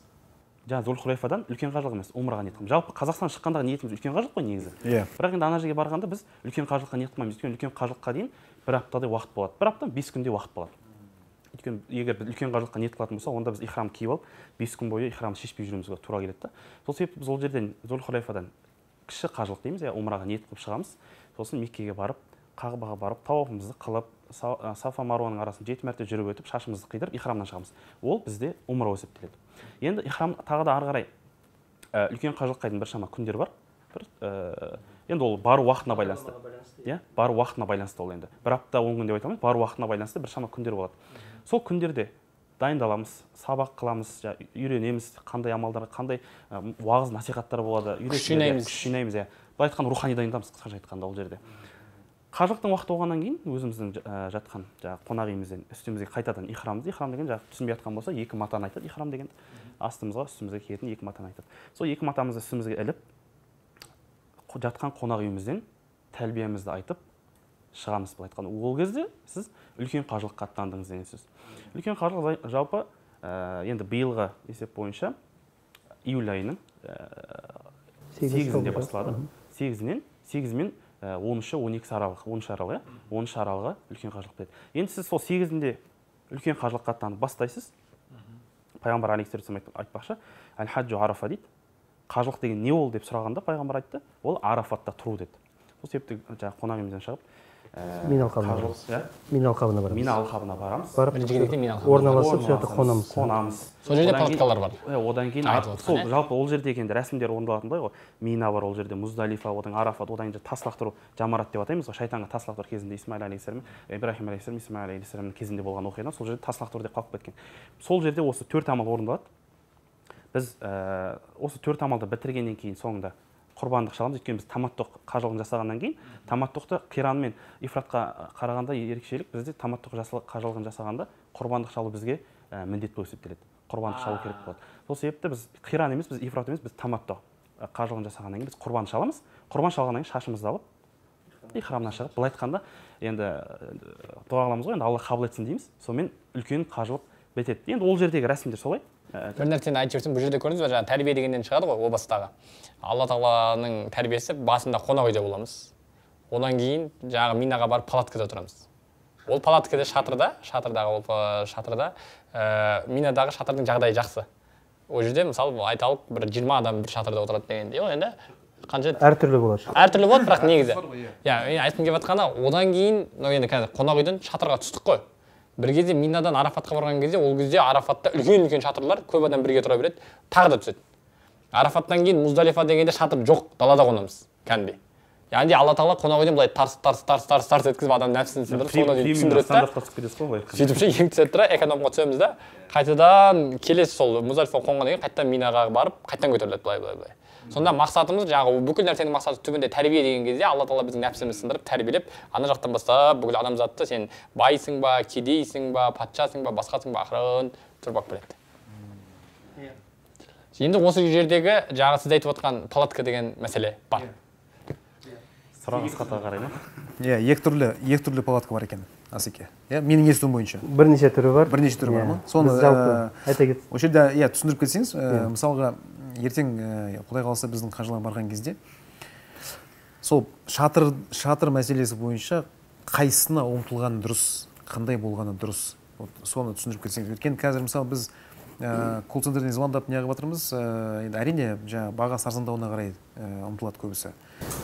Жаңа Зүл-Хулайфадан үлкен қажылық емес, умраға ниет қыламыз. Жалпы Қазақстан шыққандағы ниетіміз үлкен қажылық қой негізі.
Иә.
Бірақ енді ана жерге барғанда біз үлкен қажылыққа ниет қылмаймыз. Өйткені үлкен қажылыққа дейін бір аптадай уақыт болады. Бір апта 5 күндей уақыт болады. Өйткені егер біз үлкен қажылыққа ниет қылатын болсақ, онда біз ихрам киіп алып, 5 күн бойы ихрамды шешпей жүруімізге тура келеді да. Сол себепті біз ол жерден Зүл-Хулайфадан кіші қажылық дейміз, иә, умраға ниет қылып шығамыз. Сосын Меккеге барып, Қағбаға барып, тауафымызды қылып, Сафа Маруаның арасын 7 мәрте жүріп өтіп, шашымызды қидырып, ихрамнан шығамыз. Ол бізде умра болып есептеледі. Енді ихрам тағы да ары қарай үлкен қажылыққа дейін біршама күндер бар. Енді ол бару уақытына байланысты. Иә, бару уақытына байланысты ол енді. Бір апта 10 күн деп айта алмаймыз, бару уақытына байланысты біршама күндер болады. Сол күндерде дайындаламыз, сабақ қыламыз, үйренеміз, қандай амалдар, қандай уағыз насихаттар болады,
күш жинаймыз.
Күш жинаймыз, иә. Былай айтқанда рухани дайындамыз, қысқаша айтқанда ол жерде. Қажылықтың уақыты болғаннан кейін өзіміздің жатқан жаңағы қонақ үйімізден үстімізге қайтадан ихрамды, ихрам деген жаңағы түсінбей жатқан болса, екі матаны айтады, ихрам деген астымызға, үстімізге киетін екі матаны айтады. Сол екі матамызды үстімізге іліп, жатқан қонақ үйімізден тәлбиямызды айтып шығамыз, былай айтқанда. Ол кезде сіз үлкен қажылыққа аттандыңыз деген сөз. Үлкен қажылық жалпы енді биылғы есеп бойынша июль айының 8-інде басталады. 8-інен, 8 мен 13-і, 12-сі аралық, 13 аралық, иә? 13 аралығы үлкен қажылық бітеді. Енді сіз сол 8-інде үлкен қажылыққа аттанып бастайсыз. Пайғамбар алейхиссалам айтпақшы, әл-хаджу арафа дейді. Қажылық деген не ол деп сұрағанда пайғамбар айтты, ол Арафатта тұру деді. Сол себепті жаңағы қонақ үйімізден шығып,
Мина алқабына барамыз. Мина алқабына барамыз.
Мина алқабына барамыз.
Бірінші кезекте мина алқабына.
Орналасып, сол жерде қонамыз.
Қонамыз.
Сол жерде палаткалар бар.
Одан кейін сол жалпы ол жерде енді рәсімдер орындалатындай ғой. Мина бар ол жерде, Муздалифа, одан Арафат, одан кейін тас лақтыру, жамарат деп атаймыз ғой. Шайтанға тас лақтыру кезінде Исмаил алейхиссалам, Ибраһим алейхиссалам, Исмаил алейхиссаламның кезінде болған оқиғадан сол жерде тас лақтыру деп қалып кеткен. Сол жерде осы 4 амал орындалады. Біз осы 4 амалды бітіргеннен кейін соңында құрбандық шаламыз. Өйткені біз таматтуқ қажылығын жасағаннан кейін таматтуқты қиран мен ифратқа қарағанда ерекшелік, бізде таматтуқ қажылығын жасағанда құрбандық шалу бізге міндет болып есептеледі. Құрбандық шалу керек болады. Сол себепті біз қиран емес, біз ифрат емес, біз таматтуқ қажылығын жасағаннан кейін біз құрбан шаламыз. Құрбан шалғаннан кейін шашымызды алып ихрамнан шығып, былай айтқанда енді дұға қыламыз ғой, енді Алла қабыл етсін дейміз. Сонымен үлкен қажылық бітеді. Енді ол жердегі рәсімдер солай.
Бір нәрсені айтып жіберсем, бұл жерде көрдіңіз бе, жаңа тәрбие дегеннен шығады ғой, о бастағы. Алла тағаланың тәрбиесі басында қонақ үйде боламыз. Одан кейін жаңағы Минаға барып палаткада тұрамыз. Ол палаткада шатырда, шатырдағы ол шатырда, Минадағы шатырдың жағдайы жақсы. Ол жерде мысалы айталық бір 20 адам бір шатырда отырады дегендей, ол енді қанша
әртүрлі болады.
Әртүрлі болады, бірақ негізі. Иә, мен айтқым келіп жатқаны, одан кейін енді қазір қонақ үйден шатырға түстік қой. Бір кезде Минадан Арафатқа барған кезде, ол кезде Арафатта үлкен-үлкен шатырлар, көп адам бірге тұра береді, тағы да түседі. Арафаттан кейін Муздалифа дегенде шатыр жоқ, далада қонамыз, кәдімгідей. Яғни Алла тағала қонақ үйден былай тарс тарс тарс тарс тарс еткізіп адам нәпсісін сындырып, соны дейін түсіндіреді да. Сөйтіп ше ең түседі тұра, экономға түсеміз да, қайтадан келесі сол Муздалифа қонғаннан кейін қайтадан Минаға барып, қайтадан көтеріледі былай былай былай. Сонда мақсатымыз жаңағы бүкіл нәрсенің мақсаты түбінде тәрбие деген кезде Алла тағала біздің нәпсімізді сындырып, тәрбиелеп, ана жақтан бастап бүкіл адамзатты сен байсың ба, кедейсің ба, патшасың ба, басқасың ба, ақырын тұрып алып келеді. Енді осы жердегі жаңағы сіз айтып отқан палатка деген мәселе бар.
Сұрақ Асхатқа қарай ма?
Иә, екі түрлі палатка бар екен, Асеке. Иә, менің естуім бойынша.
Бірнеше түрі бар.
Бірнеше түрі бар ма? Соны
жалпы айта кет.
Осы жерде иә, түсіндіріп кетсеңіз, мысалға ертең Құдай қаласа біздің қажыларға барған кезде Сол шатыр мәселесі бойынша қайсысына ұмтылған дұрыс, қандай болғаны дұрыс? Вот соны түсіндіріп кетсеңіз. Өйткені қазір мысалы біз колл-центрден звондап неғып жатырмыз, енді әрине жаңа бағасы арзандауына қарай ұмтылады көбісі.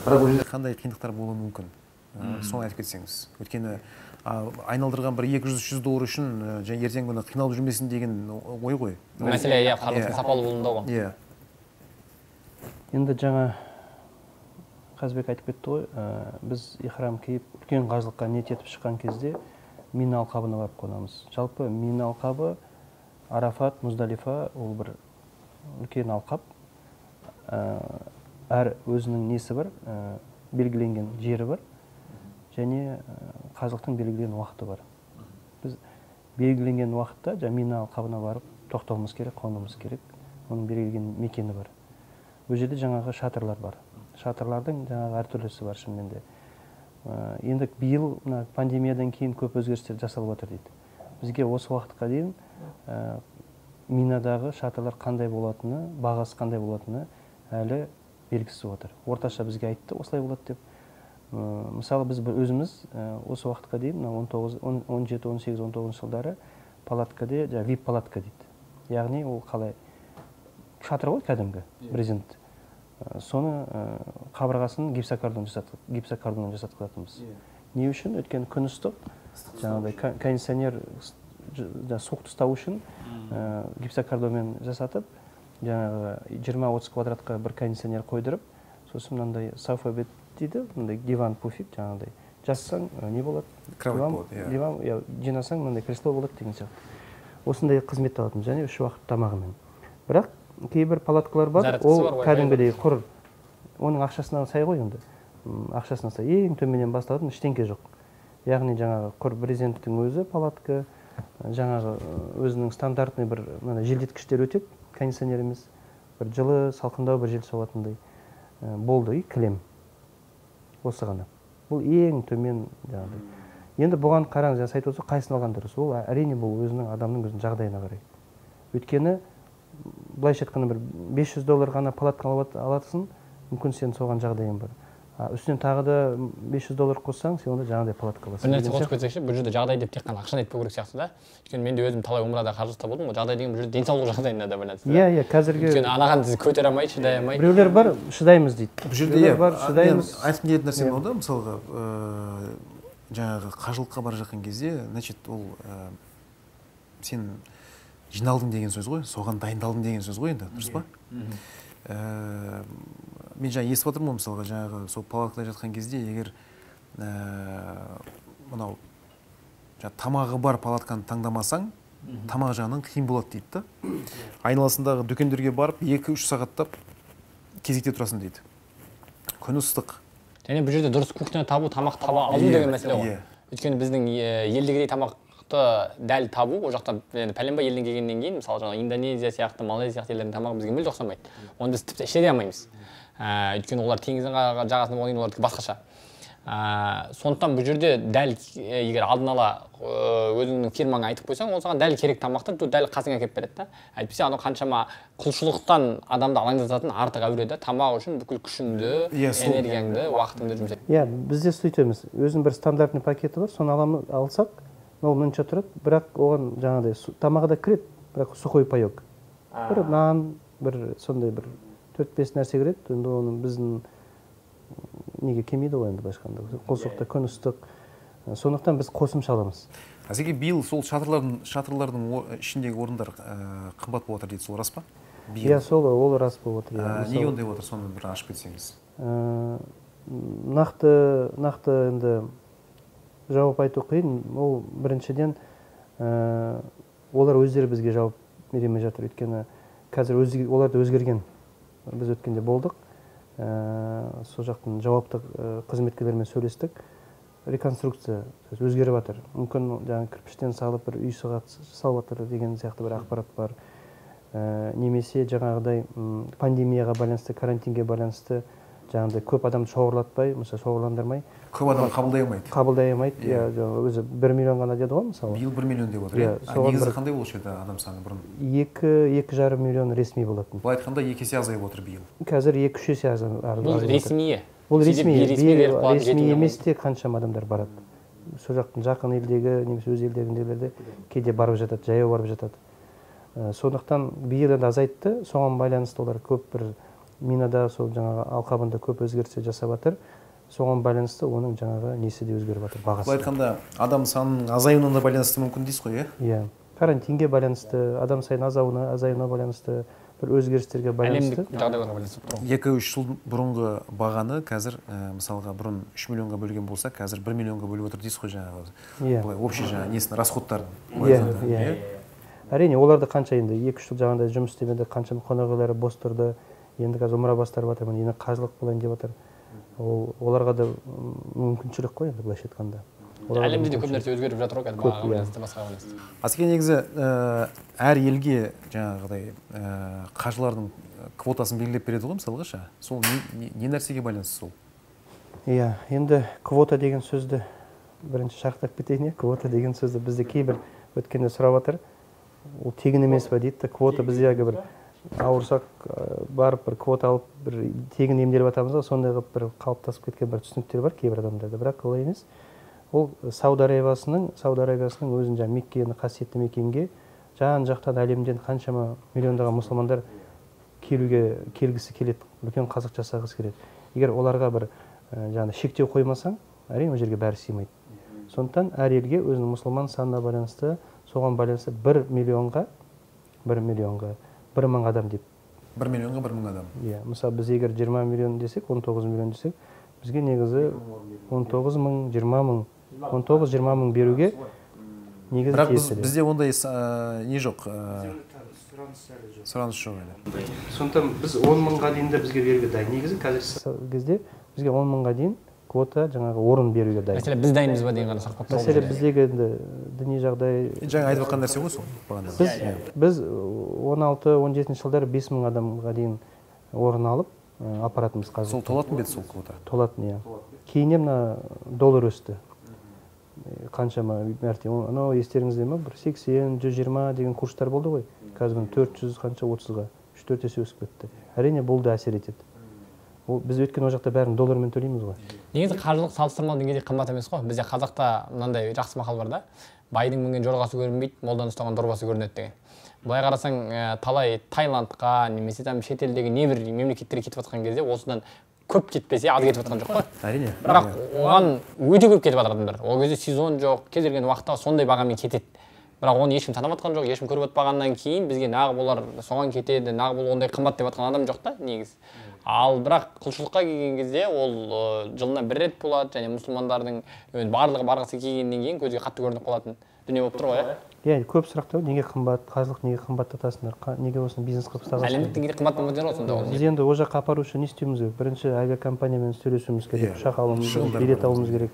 Бірақ ол жерде қандай қиындықтар болуы мүмкін? Соны айтып кетсеңіз. Өйткені айналдырған бір 200-300 доллар үшін және ертеңгі күні қиналып жүрмесін деген ой ғой.
Мәселе иә, қаржылықтың сапалы болуында ғой.
Иә.
Енді жаңа Қазбек айтып кетті ғой, біз ихрам киіп үлкен қажылыққа ниет етіп шыққан кезде Мина алқабына барып қонамыз. Жалпы Мина алқабы, Арафат, Муздалифа ол бір үлкен алқап. Әр өзінің несі бар, белгіленген жері бар және қажылықтың белгіленген уақыты бар. Біз белгіленген уақытта жаңа Мина алқабына барып тоқтауымыз керек, қонуымыз керек. Оның белгіленген мекені бар. Ол жерде жаңағы шатырлар бар. Шатырлардың жаңағы әртүрлісі бар шынымен де. Енді биыл мына пандемиядан кейін көп өзгерістер жасалып жатыр дейді. Бізге осы уақытқа дейін Минадағы шатырлар қандай болатыны, бағасы қандай болатыны әлі белгісіз отыр. Орташа бізге айтты, осылай болады деп. Мысалы біз өзіміз осы уақытқа дейін мына 19, 17, 18, 19 жылдары палаткаде, жаңа вип палатка дейді. Яғни ол қалай шатыр ғой кәдімгі брезент. Соны қабырғасын гипсокартоннан жасатқызатынбыз. Не үшін? Өйткені күн ыстық, жаңағыдай кондиционер суықты ұстау үшін гипсокартонмен жасатып, жаңағы 20-30 квадратқа бір кондиционер қойдырып, сосын мынандай софа-бед дейді, мынандай диван пуфик жаңағыдай. Жазсаң не болады?
Кровать болады, иә.
Диван, иә, жинасаң мынандай кресло болады деген сияқты. Осындай қызмет алатынбыз және 3 уақыт тамағымен. Бірақ кейбір палаткалар бар, ол кәдімгідей құр, оның ақшасына сай ғой енді. Ақшасына сай ең төменнен басталатын ештеңке жоқ. Яғни жаңағы құр брезенттің өзі палатка, жаңағы өзінің стандартный бір мына желдеткіштер өтеді, кондиционер емес, бір жылы салқындау бір жел соғатындай болды, и кілем. Осы ғана. Бұл ең төмен жаңағыдай. Енді бұған қараңыз, жаңа айтып отырсыз, қайсысын алған дұрыс? Ол әрине бұл өзінің адамның өзінің жағдайына қарай. Өйткені былайша айтқанда бір 500 доллар ғана палатка аласың, мүмкін сен соған жағдайың бар. Үстінен тағы да 500 доллар қоссаң, сен онда жаңағыдай палатка аласың.
Бір нәрсе қосып кетсекші, бұл жерде жағдай деп тек қана ақшаны айтпау керек сияқты да. Өйткені мен де өзім талай умрада қажылықта болдым ғой, жағдай деген бұл жерде денсаулық жағдайына да байланысты.
Иә, иә, қазіргі
өйткені анаған сіз көтере алмай, шыдай алмай.
Біреулер бар, шыдаймыз дейді.
Бұл жерде иә,
бар, шыдаймыз.
Айтқым келетін нәрсе мынау да, мысалға, жаңағы қажылыққа бара жатқан кезде, значит, ол сен жиналдың деген сөз ғой, соған дайындалдың деген сөз ғой енді, дұрыс па? Мен жаңа естіп отырмын ғой, мысалға, жаңағы сол палаткада жатқан кезде, егер мынау тамағы бар палатканы таңдамасаң, тамақ жағынан қиын болады дейді да. Айналасындағы дүкендерге барып 2-3 сағаттап кезекте тұрасың дейді. Күн ыстық.
Және бұл жерде дұрыс кухня табу, тамақ таба алу деген мәселе ғой. Өйткені біздің елдегідей тамақты дәл табу, ол жақта енді пәленбай елден келгеннен кейін, мысалы жаңағы Индонезия сияқты, Малайзия сияқты елдердің тамағы бізге мүлде ұқсамайды. Оны біз тіпті іше де алмаймыз. Өйткені олар теңіздің жағасында болғаннан кейін олардікі басқаша. Сондықтан бұл жерде дәл егер алдын ала өзіңнің фирмаңа айтып қойсаң, ол саған дәл керек тамақты дәл қасыңа әкеліп береді да. Әйтпесе анау қаншама құлшылықтан адамды алаңдататын артық әуре да, тамақ үшін бүкіл күшіңді, энергияңды, уақытыңды жұмсайды.
Иә, бізде сөйтеміз. Өзінің бір стандартный пакеті бар, соны алсақ, ол мынша тұрады, бірақ оған жаңағыдай тамағы да кіреді, бірақ сухой паёк. Бір нан, бір сондай бір 4-5 нәрсе кіреді, енді оны біздің неге келмейді ғой енді былайша айтқанда. Құлшылықта күн ыстық. Сондықтан біз қосымша аламыз.
Әзірге биыл сол шатырлардың ішіндегі орындар қымбат болып отыр дейді, сол рас па?
Иә, сол ол рас болып отыр.
Неге ондай болып отыр, соны бір ашып кетсеңіз.
Нақты енді жауап айту қиын. Ол біріншіден олар өздері бізге жауап бермей жатыр. Өйткені қазір олар да өзгерген. Біз өткенде болдық. Сол жақтың жауапты қызметкерлерімен сөйлестік. Реконструкция өзгеріп жатыр. Мүмкін жаңағы кірпіштен салып бір үй салып жатыр деген сияқты бір ақпарат бар. Немесе жаңағыдай пандемияға байланысты, карантинге байланысты жаңағыдай көп адамды шоғырлатпай, мысалы шоғырландырмай.
Көп адам қабылдай алмайды.
Қабылдай алмайды. Иә, өзі 1 миллион ғана деді ғой мысалы.
Биыл 1 миллион деп отыр. Негізі қандай болушы еді адам саны бұрын?
2,5 миллион ресми болатын.
Былай айтқанда 2 есе азайып отыр биыл.
Қазір 2-3 есе азайып отыр.
Бұл ресми.
Ол ресми емес те қаншама адамдар барады. Сол жақтың жақын елдегі немесе өз елдеріндегілер кейде барып жатады, жаяу барып жатады. Сондықтан биыл енді азайтты, соған байланысты олар көп бір Минада, сол жаңағы алқабында көп өзгерістер жасап жатыр. Соған байланысты оның жаңағы несі де өзгеріп жатыр, бағасы.
Былай айтқанда, адам санының азаюына да байланысты мүмкін дейсіз ғой, иә?
Иә. Карантинге байланысты, адам сайын азаюына байланысты, бір өзгерістерге байланысты.
Әлемдік жағдайларға байланысты тұр.
2-3 жыл бұрынғы бағаны қазір, мысалға, бұрын 3 миллионға бөлген болса, қазір 1 миллионға бөліп отыр дейсіз ғой жаңағы.
Иә.
Былай общий жаңағы несін, расходтарын.
Иә, иә. Әрине, оларды қанша енді 2-3 жыл жаңағыдай жұмыс істемеді, қаншама қонақ үйлері бос тұрды. Енді қазір умра бастарып жатыр, міне енді қажылық болайын деп жатыр. Ол оларға да мүмкіншілік қой енді былайша айтқанда.
Әлемде де көп нәрсе өзгеріп жатыр ғой, қазір бағаға байланысты, басқаға байланысты.
Асеке, негізі әр елге жаңағыдай қажылардың квотасын белгілеп береді ғой мысалға ша. Сол не нәрсеге байланысты сол?
Иә, енді квота деген сөзді бірінші шарықтап кетейін, квота деген сөзді бізде кейбір өткенде сұрап жатыр. Ол тегін емес па дейді. Квота бізде әлгі бір ауырсақ барып бір квота алып бір тегін емделіп жатамыз ғой, сондай қылып бір қалыптасып кеткен бір түсініктер бар кейбір адамдарда, бірақ олай емес. Ол Сауд Аравиясының өзін жаңа Меккені қасиетті мекенге жан-жақтан әлемден қаншама миллиондаған мұсылмандар келгісі келеді, үлкен қазық жасағысы келеді. Егер оларға бір жаңа шектеу қоймасаң, әрине ол жерге бәрі сыймайды. Сондықтан әр елге өзінің мұсылман санына байланысты, соған байланысты 1 миллионға 1 мың адам деп.
1 миллионға 1 мың адам.
Иә, мысалы біз егер 20 миллион десек, 19 миллион десек, бізге негізі 19 мың, 20 мың, 19-20 мың беруге негізі
Бірақ
тиесілі.
Бізде ондай не жоқ, сұраныс жоқ әлі.
Сондықтан біз 10 мыңға дейін де бізге беруге дайын. Негізі қазіргі кезде бізге 10 мыңға дейін квота жаңағы орын беруге дайын.
Мәселе біз дайынбыз ба деген ғана сұрақ болып тұр.
Мәселе біздегі енді діни жағдай.
Жаңа айтып жатқан нәрсе ғой сол бағана.
Біз 16-17 жылдары 5 мың адамға дейін орын алып аппаратымыз қазір.
Сол толатын ба еді сол квота?
Толатын, иә. Кейіннен мына доллар өсті. Қаншама мәрте, анау естеріңізде ме, бір 80, 120 деген курстар болды ғой. Қазір міне 400 қанша 30-ға, 3-4 есе өсіп кетті. Әрине бұл да әсер етеді. Ол біз өткен ол жақта бәрін доллармен төлейміз ғой.
Негізі қаржылық салыстырмалы деңгейде қымбат емес қой. Бізде қазақта мынандай жақсы мақал бар да. Байдың мінген жорғасы көрінбейді, молдан ұстаған дорбасы көрінеді деген. Былай қарасаң, талай Таиландқа немесе там шетелдегі небір мемлекеттерге кетіп жатқан кезде осыдан көп кетпесе, аз кетіп жатқан жоқ қой.
Әрине.
Бірақ оған өте көп кетіп жатыр адамдар. Ол кезде сезон жоқ, кез келген уақытта сондай бағамен кетеді. Бірақ оны ешкім танып жатқан жоқ, ешкім көріп жатпағаннан кейін бізге нағып олар соған кетеді, нағып ол ондай қымбат деп жатқан адам жоқ та негізі. Ал бірақ құлшылыққа келген кезде ол жылына бір рет болады және мұсылмандардың барлығы барғысы келгеннен кейін көзге қатты көрініп қалатын дүние болып тұр ғой, иә?
Иә, көп сұрақтар неге қымбат, қажылық неге қымбаттатасыңдар, неге осыны бизнес қылып ұстағансыңдар?
Әлемдік деңгейде қымбат болмайтын ғой сонда ол.
Біз енді ол жаққа апару үшін не істеуіміз керек? Бірінші авиакомпаниямен сөйлесуіміз керек, ұшақ алуымыз керек, билет алуымыз керек,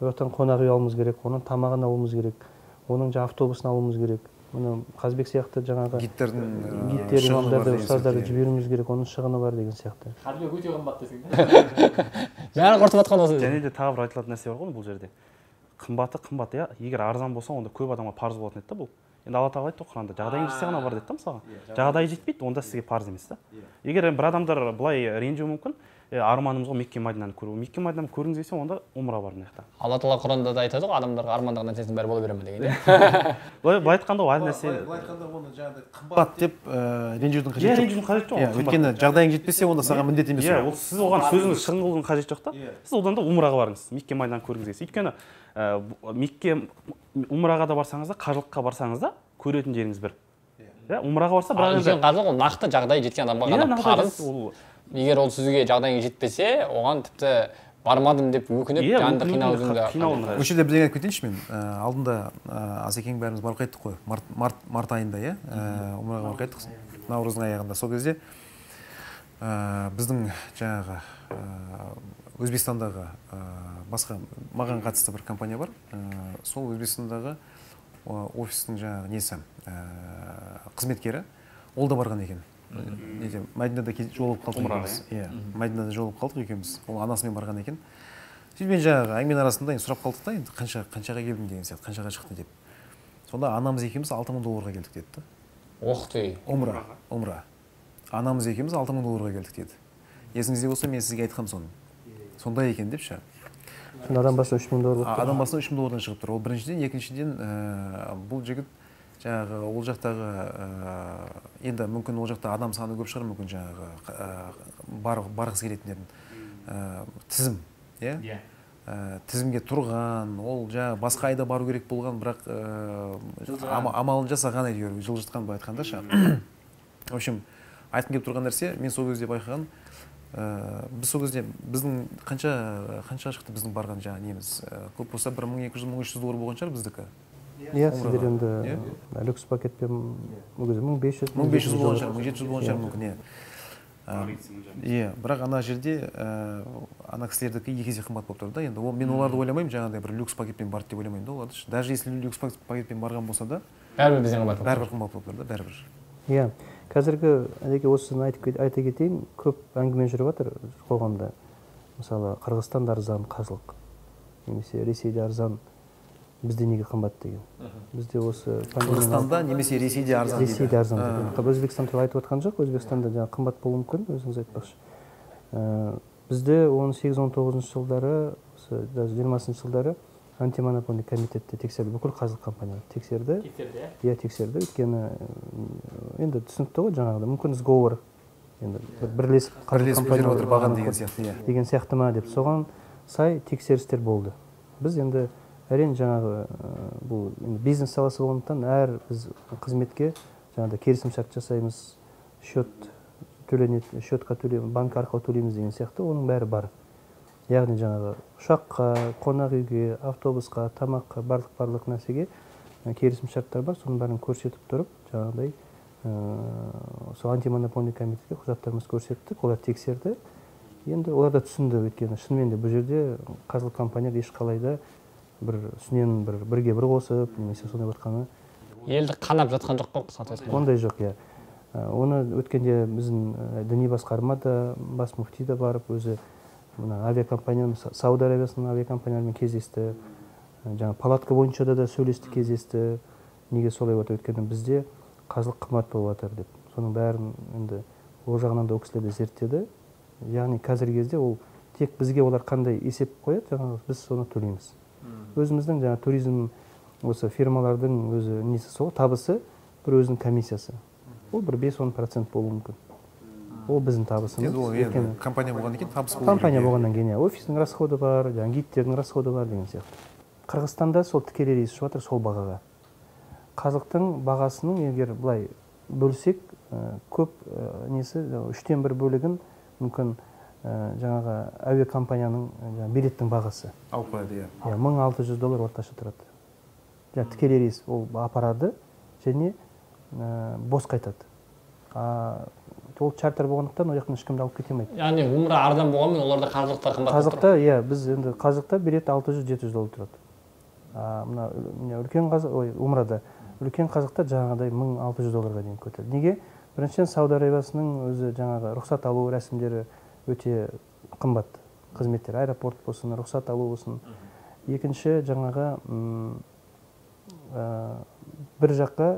ол жақтан қонақ үй алуымыз керек, оның тамағын алуымыз керек, оның жаңа автобусын алуымыз керек. Мұны Қазбек сияқты жаңағы
гидтердің
имамдарды, ұстаздарды жіберуіміз керек, оның шығыны бар деген сияқты.
Қазбек өте қымбат десең де. Бәрі құртып жатқан осы.
Және де тағы бір айтылатын нәрсе бар ғой бұл жерде. Қымбаты қымбат, иә. Егер арзан болса, онда көп адамға парыз болатын еді да бұл. Енді Алла тағала айтты ғой Құранда, жағдайың жетсе ғана бар деді да мысалға. Жағдайы жетпейді, онда сізге парыз емес та. Егер бір адамдар былай ренжуі мүмкін, арманымыз ғой Мекке Мадинаны көру. Мекке Мадинаны көргіңіз келсе, онда умра бар мына жақта.
Алла тағала Құранда да айтады ғой, адамдарға армандаған нәрсесінің бәрі бола бере ме деген, иә.
Былай айтқанда ол әр нәрсе.
Былай айтқанда оны жаңағыдай қымбат деп ренжудің қажеті жоқ.
Ренжудің қажеті жоқ.
Өйткені жағдайың жетпесе, онда саған міндет емес.
Иә, ол сіз оған сөзіңіз шығын қылудың қажеті жоқ та. Сіз одан да умраға барыңыз, Мекке Мадинаны көргіңіз келсе. Өйткені Мекке умраға да барсаңыз да, қажылыққа барсаңыз да көретін жеріңіз бір. Иә, умраға барса, бірақ
енді қажылық ол нақты жағдайы жеткен адамға ғана парыз. Егер ол сізге жағдайың жетпесе, оған тіпті бармадым деп өкініп, жанды қинаудың да.
Осы жерде бірдеңе айтып кетейінші мен. Алдында Асекең бәріміз барып қайттық қой. Март айында, иә, умраға барып қайттық. Наурыздың аяғында. Сол кезде біздің жаңағы Өзбекстандағы басқа маған қатысты бір компания бар. Сол Өзбекстандағы офистің жаңағы несі, қызметкері, ол да барған екен. Неде, Мәдинада жолығып қалдық екеуміз. Иә, Мәдинада жолығып қалдық екеуміз. Ол анасымен барған екен. Сөйтіп мен жаңағы әңгіменің арасында енді сұрап қалдық та, енді қаншаға келдің деген сияқты, қаншаға шықты деп. Сонда анамыз екеуміз 6000 долларға келдік деді да.
Ох ты.
Умра, умра. Анамыз екеуміз 6000 долларға келдік деді. Есіңізде болса, мен сізге айтқам соны. Сондай екен деп ше.
Сонда адам басына 3000 доллар болып тұр.
Адам басына 3000 доллардан шығып тұр. Ол біріншіден, екіншіден, бұл жігіт жаңағы ол жақтағы, енді мүмкін ол жақта адам саны көп шығар, мүмкін жаңағы барғысы келетіндердің тізім, иә? Тізімге тұрған, ол жаңағы басқа айда бару керек болған, бірақ амалын жасаған әйтеуір, жылжытқан былай айтқанда ше. В общем, айтқым келіп тұрған нәрсе, мен сол кезде байқаған, біз сол кезде біздің қанша шықты біздің барған жаңағы неміз, көп болса 1200-1300 доллар болған шығар біздікі.
Иә, сіздер енді люкс пакетпен ол кезде 1500
1500 болған шығар, 1700 болған шығар мүмкін, иә. Иә, бірақ ана жерде ана кісілердікі екі есе қымбат болып тұр да. Енді мен оларды ойламаймын, жаңағыдай бір люкс пакетпен барды деп ойламаймын да оларды. Даже если люкс пакетпен барған болса да,
бәрібір бізден қымбат болып тұр.
Бәрібір қымбат болып тұр да, бәрібір.
Иә, қазіргі әнеки осыны айта кетейін, көп әңгіме жүріп жатыр қоғамда. Мысалы, Қырғызстанда арзан қажылық, немесе Ресейде арзан, бізде неге қымбат деген. Бізде осы
Қырғызстанда немесе Ресейде арзан дейді.
Ресейде арзан деген. Өзбекстан туралы айтып отқан жоқ, Өзбекстанда жаңа қымбат болуы мүмкін, өзіңіз айтпақшы. Бізде 18-19 жылдары, осы даже 20 жылдары антимонопольный комитетте тексерді, бүкіл қажылық компаниялары тексерді.
Тексерді, иә?
Иә, тексерді. Өйткені енді түсінікті ғой, жаңағыдай мүмкін сговор, енді бірлесіп қажылық компаниялары
бағаны деген сияқты, иә.
Деген сияқты ма деп, соған сай тексерістер болды. Біз енді әрине жаңағы бұл енді бизнес саласы болғандықтан әр біз қызметке жаңағыдай келісімшарт жасаймыз, счет төленеді, счетқа төлейміз, банк арқылы төлейміз деген сияқты, оның бәрі бар. Яғни жаңағы ұшаққа, қонақ үйге, автобусқа, тамаққа, барлық нәрсеге келісімшарттар бар, соның бәрін көрсетіп тұрып, жаңағыдай сол антимонопольный комитетке құжаттарымызды көрсеттік, олар тексерді. Енді олар да түсінді, өйткені шынымен де бұл жерде қажылық компаниялар ешқалай да бір үстінен бірге бір қосып, немесе сондай жатқаны.
Елді қанап жатқан жоқ қой, қысқаша айтқанда.
Ондай жоқ, иә. Оны өткенде біздің діни басқарма да, бас мүфти де барып, өзі мына авиакомпания, Сауд Арабиясының авиакомпанияларымен кездесті. Жаңа палатка бойынша да сөйлесті, кездесті. Неге солай болып жатыр? Өйткені бізде қажылық қымбат болып жатыр деп. Соның бәрін енді ол жағынан да ол кісілер де зерттеді. Яғни қазіргі кезде ол тек бізге олар қандай есеп қояды, жаңағы біз соны төлейміз. Өзіміздің жаңа туризм осы фирмалардың өзі несі сол табысы, бір өзінің комиссиясы. Ол бір 5-10% болуы мүмкін. Ол біздің табысымыз.
Енді ол енді компания болғаннан кейін табыс болу керек.
Компания болғаннан кейін, иә, офистің расходы бар, жаңа гидтердің расходы бар деген сияқты. Қырғызстанда сол тікелей рейс ұшып жатыр сол бағаға. Қажылықтың бағасының егер былай бөлсек, көп несі, 1/3 бөлігін мүмкін жаңағы авиакомпанияның билеттің бағасы.
Алып қояды, иә.
Иә, 1600 доллар орташа тұрады. Жаңа тікелей рейс ол апарады және бос қайтады. Ол чартер болғандықтан ол жақтан ешкімді алып кете алмайды.
Яғни умра арзан болғанмен оларда қажылықта қымбат болып тұр.
Қажылықта, иә, біз енді қажылықта билет 600-700 доллар тұрады. Мына үлкен қажы, ой, умрада үлкен қажылықта жаңағыдай 1600 долларға дейін көтерілді. Неге? Біріншіден, Сауд Арабиясының өзі жаңағы рұқсат алу рәсімдері өте қымбат қызметтер, аэропорт болсын, рұқсат алу болсын. Екінші, жаңағы бір жаққа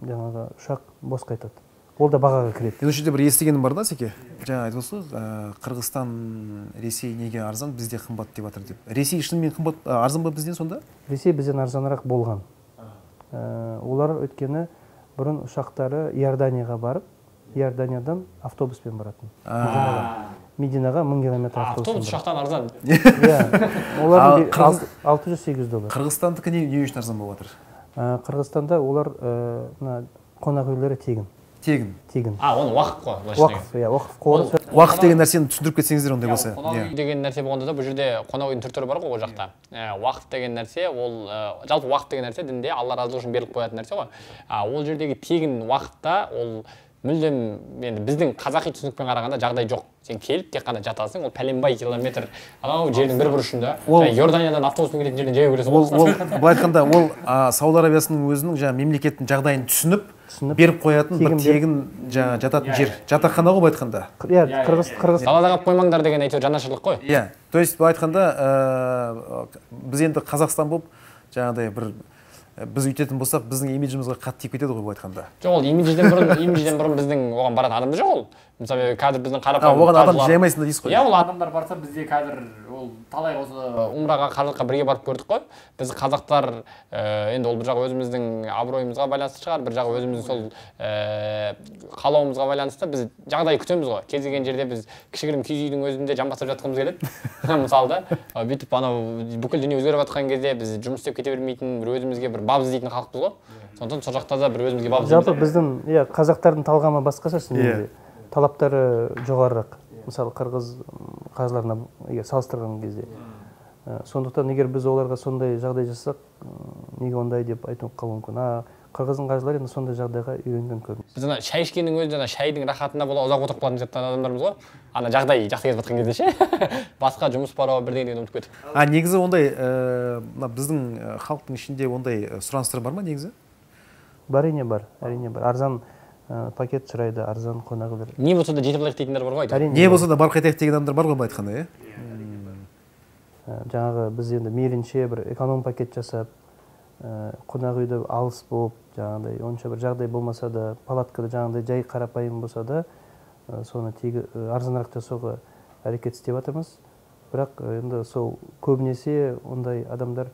жаңағы ұшақ бос қайтады. Ол да бағаға кіреді.
Мен осы жерде бір естігенім бар да, Секе. Жаңа айтып отырсыз, Қырғызстан, Ресей неге арзан, бізде қымбат деп жатыр деп. Ресей шынымен қымбат, арзан ба бізден сонда?
Ресей бізден арзанырақ болған. Олар өйткені бұрын ұшақтары Иорданияға барып, Иорданиядан автобуспен баратын. Мединаға 1000 километр автобуспен.
Автобус ұшақтан арзан.
Иә. Олардың 600-800 доллар.
Қырғызстандікі не үшін арзан болып жатыр?
Қырғызстанда олар мына қонақ үйлері тегін.
Тегін.
Тегін.
Оны уақыт қой, былайша
Уақыт,
деген.
иә, уақыт қоры.
Уақыт деген нәрсені түсіндіріп кетсеңіздер ондай болса.
Қонақ үй деген нәрсе болғанда да бұл жерде қонақ үйдің түр-түрі бар ғой ол жақта. Уақыт деген нәрсе, ол жалпы уақыт деген нәрсе дінде Алла разылығы үшін беріліп қоятын нәрсе ғой. Ол жердегі тегін уақытта ол мүлдем енді біздің қазақи түсінікпен қарағанда жағдай жоқ. Сен келіп тек қана жатасың, ол пәленбай километр анау жердің бір бұрышында. Және Иорданиядан автобуспен келетін жерден жаяу келесің.
Ол былай айтқанда, ол Сауд Арабиясының өзінің жаңа мемлекеттің жағдайын түсініп, беріп қоятын бір тегін жаңа жататын жер. Жатақхана ғой былай айтқанда.
Иә, Қырғыз.
Далада қалып қоймаңдар деген әйтеуір жанашырлық қой.
Иә, то есть былай айтқанда, біз енді Қазақстан болып жаңағыдай бір біз үйтетін болсақ, біздің имиджімізге қатты тиіп кетеді ғой былай айтқанда.
Жоқ, ол имиджден бұрын біздің оған баратын адам жоқ ол. Мысалы, қазір біздің қарапайым
оған адам жинай алмайсың да дейсіз ғой.
Иә, ол адамдар барса, бізде қазір ол талай осы умраға, қажылыққа бірге барып көрдік қой. Біз қазақтар, енді ол бір жағы өзіміздің абыройымызға байланысты шығар, бір жағы өзіміздің сол қалауымызға байланысты біз жағдай күтеміз ғой. Кез келген жерде біз кішігірім киіз үйдің өзінде жамбастап жатқымыз келеді. Мысалы да, бүйтіп анау бүкіл дүние өзгеріп жатқан кезде біз жұмыс істеп кете бермейтін, бір өзімізге бір бап іздейтін халықпыз ғой. Сондықтан сол жақта да бір өзімізге бап іздейміз.
Жалпы біздің, иә, қазақтардың талғамы басқаша, шынымен де. Талаптары жоғарырақ. Мысалы, қырғыз қажыларына егер салыстырған кезде. Сондықтан егер біз оларға сондай жағдай жасасақ, неге ондай деп айтып қалуы мүмкін. Қырғыздың қажылары енді сондай жағдайға үйренген көрінеді.
Біз ана шай ішкеннің өзінде ана шайдың рахатына бола ұзақ отырып қалатын жатқан адамдармыз ғой. Ана жағдай жақсы кетіп жатқан кезде ше. Басқа жұмыс бар ау, бірдеңе деген ұмытып кетіп.
Негізі ондай, мына біздің халықтың ішінде ондай сұраныстар бар ма негізі?
Бар, әрине бар, әрине бар. Арзан пакет сұрайды, арзан қонақ үйлер.
Не болса да жетіп алайық дейтіндер бар ғой.
Әрине.
Не болса да барып қайтайық деген адамдар бар ғой былай айтқанда, иә?
Жаңағы біз енді мейлінше бір эконом пакет жасап, қонақ үйді алыс болып, жаңағыдай онша бір жағдай болмаса да, палаткада жаңағыдай жай қарапайым болса да, соны тегі арзанырақ жасауға әрекет істеп жатырмыз. Бірақ енді сол көбінесе ондай адамдар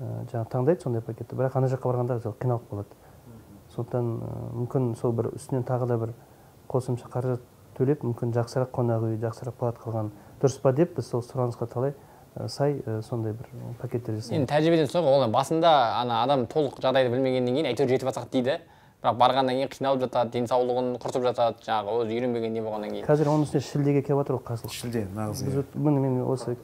жаңа таңдайды сондай пакетті, бірақ ана жаққа барғанда қиналып қалады. Сондықтан мүмкін сол бір үстінен тағы да бір қосымша қаражат төлеп, мүмкін жақсырақ қонақ үй, жақсырақ палатка алған дұрыс па деп біз сол сұранысқа талай сай сондай бір пакеттер жасаймыз.
Енді тәжірибеден соң ол басында ана адам толық жағдайды білмегеннен кейін әйтеуір жетіп алсақ дейді. Бірақ барғаннан кейін қиналып жатады, денсаулығын құртып жатады, жаңағы өзі үйренбеген не болғаннан кейін.
Қазір оның үстіне шілдеге келіп жатыр ғой қажылық.
Шілде, нағыз.
Біз міне мен осы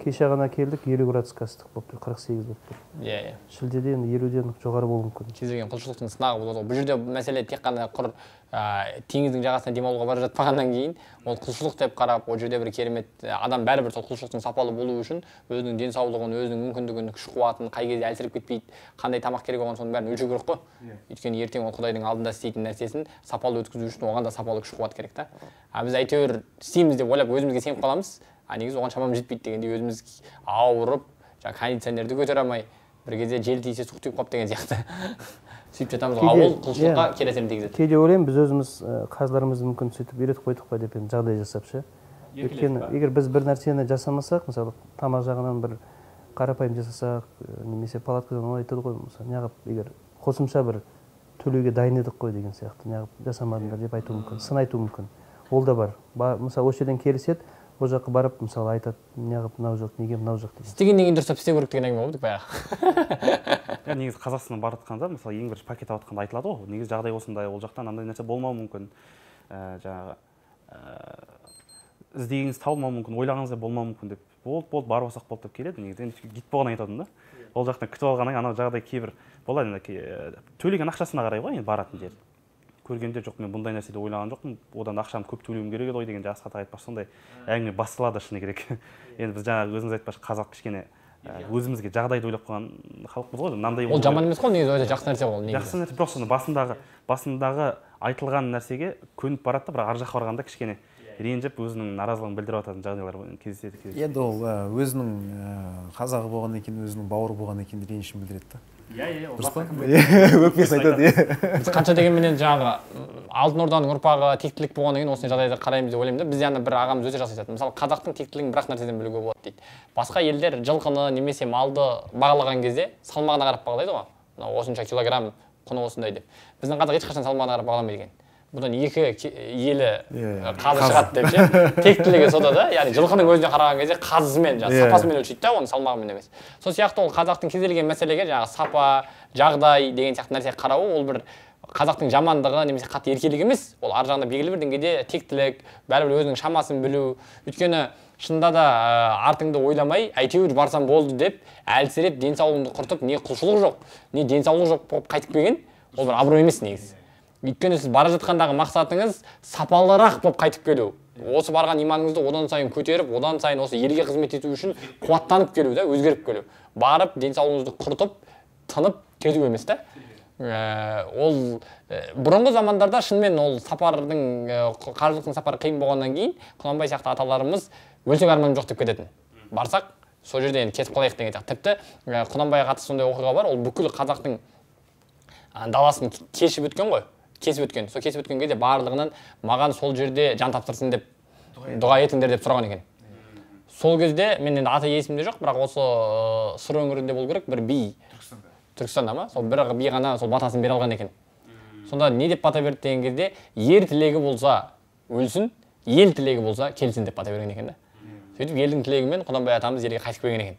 кеше ғана келдік, 50 градусқа ыстық болып тұр, 48 болып тұр.
Иә, иә.
Шілдеде енді 50-ден жоғары болуы мүмкін.
Кез келген құлшылықтың сынағы болады ғой. Бұл жерде мәселе тек қана құр теңіздің жағасына демалуға бара жатпағаннан кейін, ол құлшылық деп қарап, ол жерде бір керемет адам бәрібір сол құлшылықтың сапалы болуы үшін өзінің денсаулығын, өзінің мүмкіндігін, күш қуатын, қай кезде әлсіреп кетпейді, қандай тамақ керек оған, соның бәрін өлшеу керек қой. Өйткені ертең ол Құдайдың алдында істейтін нәрсесін сапалы өткізу үшін оған да сапалы күш қуат керек та. А біз әйтеуір істейміз деп ойлап өзімізге сеніп қаламыз, а негізі оған шамамыз жетпейді дегенде өзіміз ауырып, жаңа кондиционерді көтере алмай, бір кезде жел тисе суық тиіп қалып деген сияқты. Сөйтіп жатамыз ғой. Ол құлшылыққа кері әсерін тигізеді.
Кейде ойлаймын, біз өзіміз қажыларымызды мүмкін сөйтіп үйретіп қойдық па деп енді жағдай жасап ше. Өйткені егер біз бір нәрсені жасамасақ, мысалы тамақ жағынан бір қарапайым жасасақ, немесе палаткадан ол айтады ғой, мысалы неғып егер қосымша бір төлеуге дайын едік қой деген сияқты, неғып жасамадыңдар деп айтуы мүмкін, сын айтуы мүмкін. Ол да бар. Мысалы осы жерден келіседі, ол жаққа барып, мысалы айтады, неғып мынау жоқ, неге мынау жоқ деген.
Істегеннен кейін дұрыстап істеу керек деген әңгіме болды баяғы.
Негізі Қазақстаннан барып жатқанда, мысалы ең бірінші пакет алып жатқанда айтылады ғой, негізі жағдай осындай, ол жақтан андай нәрсе болмауы мүмкін. Жаңағы іздегеніңіз табылмауы мүмкін, ойлағаныңыздай болмауы мүмкін деп. Болды, болды, барып алсақ болды деп келеді. Негізі енді гид болғаннан айтатын да. Ол жақтан күтіп алғаннан кейін анау жағдай кейбір болады енді, төлеген ақшасына қарай ғой енді баратын жер. Көргенде жоқ, мен бұндай нәрседе ойлаған жоқпын, одан ақшамды көп төлеуім керек еді ғой деген Асхат аға айтпақшы, сондай әңгіме басталады шыны керек. Енді біз жаңағы өзіңіз айтпақшы, қазақ кішкене өзімізге жағдайды ойлап қойған халықпыз ғой, мынандай
ол жаман емес қой негізі, өте жақсы нәрсе ол негізі.
Жақсы нәрсе, бірақ соны басындағы айтылған нәрсеге көніп барады да, бірақ ар жаққа барғанда кішкене ренжіп өзінің наразылығын білдіріп жататын жағдайлар кездеседі.
Енді ол өзінің қазағы болғаннан кейін, өзінің бауыры болғаннан кейін ренішін білдіреді да.
Иә, иә, ол
дұрыс па?
Өкпесі
айтады, иә.
Біз қанша дегенменен жаңағы Алтын Орданың ұрпағы тектілік болғаннан кейін осындай жағдайда қараймыз деп ойлаймын да. Бізде ана бір ағамыз өте жақсы айтады. Мысалы, қазақтың тектілігін бір ақ нәрседен білуге болады дейді. Басқа елдер жылқыны немесе малды бағалаған кезде салмағына қарап бағалайды ғой. Мынау осынша килограмм, құны осындай деп. Біздің қазақ ешқашан салмағына қарап бағаламайды екен. Бұдан екі елі қазы шығады деп ше. Тектілігі сода да, яғни жылқының өзіне қараған кезде қазысымен, жаңағы сапасымен өлшейді да, оның салмағымен емес. Сол сияқты ол қазақтың кез келген мәселеге жаңағы сапа, жағдай деген сияқты нәрсеге қарауы ол бір қазақтың жамандығы немесе қатты еркелігі емес, ол ар жағында белгілі бір деңгейде тектілік, бәрібір өзінің шамасын білу. Өйткені шынында да артыңды ойламай, әйтеуір барсам болды деп әлсіреп денсаулығыңды құртып, не құлшылық жоқ, не денсаулық жоқ болып қайтып келген, ол бір абырой емес негізі. Өйткені сіз бара жатқандағы мақсатыңыз сапалырақ болып қайтып келу. Осы барған иманыңызды одан сайын көтеріп, одан сайын осы елге қызмет ету үшін қуаттанып келу да, өзгеріп келу. Барып денсаулығыңызды құртып, тынып кету емес та. Ол бұрынғы замандарда шынымен ол сапардың, қажылықтың сапары қиын болғаннан кейін Құнанбай сияқты аталарымыз өлсек арманым жоқ деп кететін. Барсақ, сол жерде енді кетіп қалайық деген сияқты. Тіпті Құнанбайға қатысты сондай оқиға бар, ол бүкіл қазақтың даласын кешіп өткен ғой. кесіп өткен. Сол кесіп өткен кезде барлығынан маған сол жерде жан тапсырсын деп дұға етіңдер деп сұраған екен. Сол кезде мен енді аты есімде жоқ, бірақ осы Сыр өңірінде болу керек бір би. Түркістанда ма? Сол бір би ғана сол батасын бере алған екен. Сонда не деп бата берді деген кезде, ер тілегі болса өлсін, ел тілегі болса келсін деп бата берген екен да. Сөйтіп елдің тілегімен Құнанбай атамыз елге қайтып келген екен.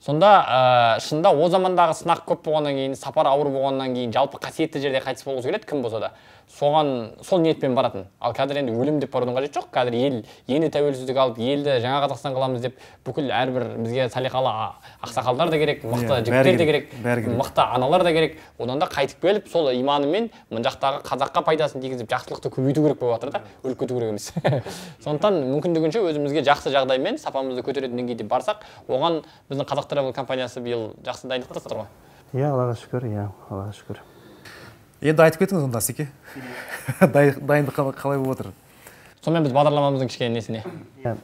Сонда шынында о замандағы сынақ көп болғаннан кейін, сапар ауыр болғаннан кейін, жалпы қасиетті жерде қайтыс болғысы келеді кім болса да. Соған сол ниетпен баратын. Ал қазір енді өлім деп барудың қажеті жоқ. Қазір ел енді тәуелсіздік алып, елді жаңа Қазақстан қыламыз деп бүкіл әрбір бізге салиқалы ақсақалдар да керек, мықты жігіттер де керек, мықты аналар да керек. Одан да қайтып келіп, сол иманымен мына жақтағы қазаққа пайдасын тигізіп, жақсылықты көбейту керек болып жатыр да, өліп кету керек емес. Сондықтан мүмкіндігінше өзімізге жақсы жағдаймен сапамызды көтеретін деңгейде барсақ, оған біздің Қазақ Travel компаниясы биыл жақсы дайындық жасап тұр ғой.
Иә, Аллаға шүкір, иә, Аллаға шүкір.
Енді айтып кетіңіз онда, Асеке. Дайындық қалай болып отыр?
Сонымен біз бағдарламамыздың кішкене несіне?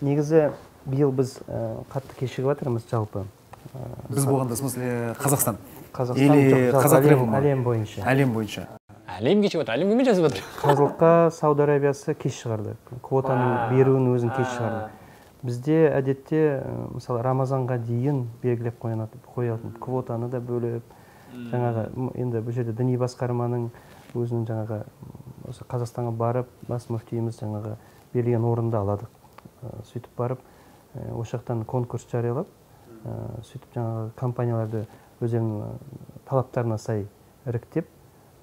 Негізі биыл біз қатты кешігіп жатырмыз жалпы.
Біз болғанда, в смысле, Қазақстан.
Қазақстан,
или Қазақ Travel ма?
Әлем бойынша.
Әлем бойынша.
Әлем кешігіп отыр, әлем кіммен жазып отыр?
Қазылыққа Сауд Арабиясы кеш шығарды. Квотаның беруін өзін кеш шығарды. Бізде әдетте, мысалы, Рамазанға дейін белгілеп қоятын квотаны да бөліп, жаңағы енді бұл жерде діни басқарманың өзінің жаңағы осы Қазақстанға барып, бас мүфтиіміз жаңағы берілген орынды алады. Сөйтіп барып, осы жақтан конкурс жариялап, сөйтіп жаңағы компанияларды өздерінің талаптарына сай іріктеп,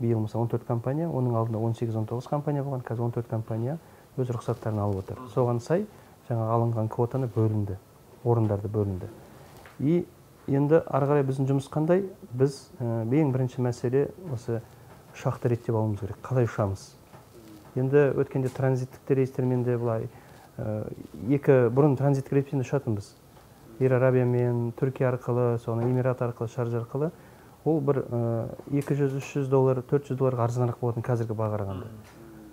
биыл мысалы 14 компания, оның алдында 18-19 компания болған, қазір 14 компания өз рұқсаттарын алып отыр. Соған сай жаңағы алынған квотаны бөлінді, орындарды бөлінді. И енді ары қарай біздің жұмыс қандай? Біз ең бірінші мәселе осы ұшақты реттеп алуымыз керек. Қалай ұшамыз? Енді өткенде транзиттік рейстермен де былай, екі бұрын транзиттік рейспен ұшатынбыз. Ир Арабиямен, Түркия арқылы, соны Эмират арқылы, Шаржа арқылы. Ол бір 200-300 доллар, 400 долларға арзанырақ болатын қазіргі бағаға қарағанда.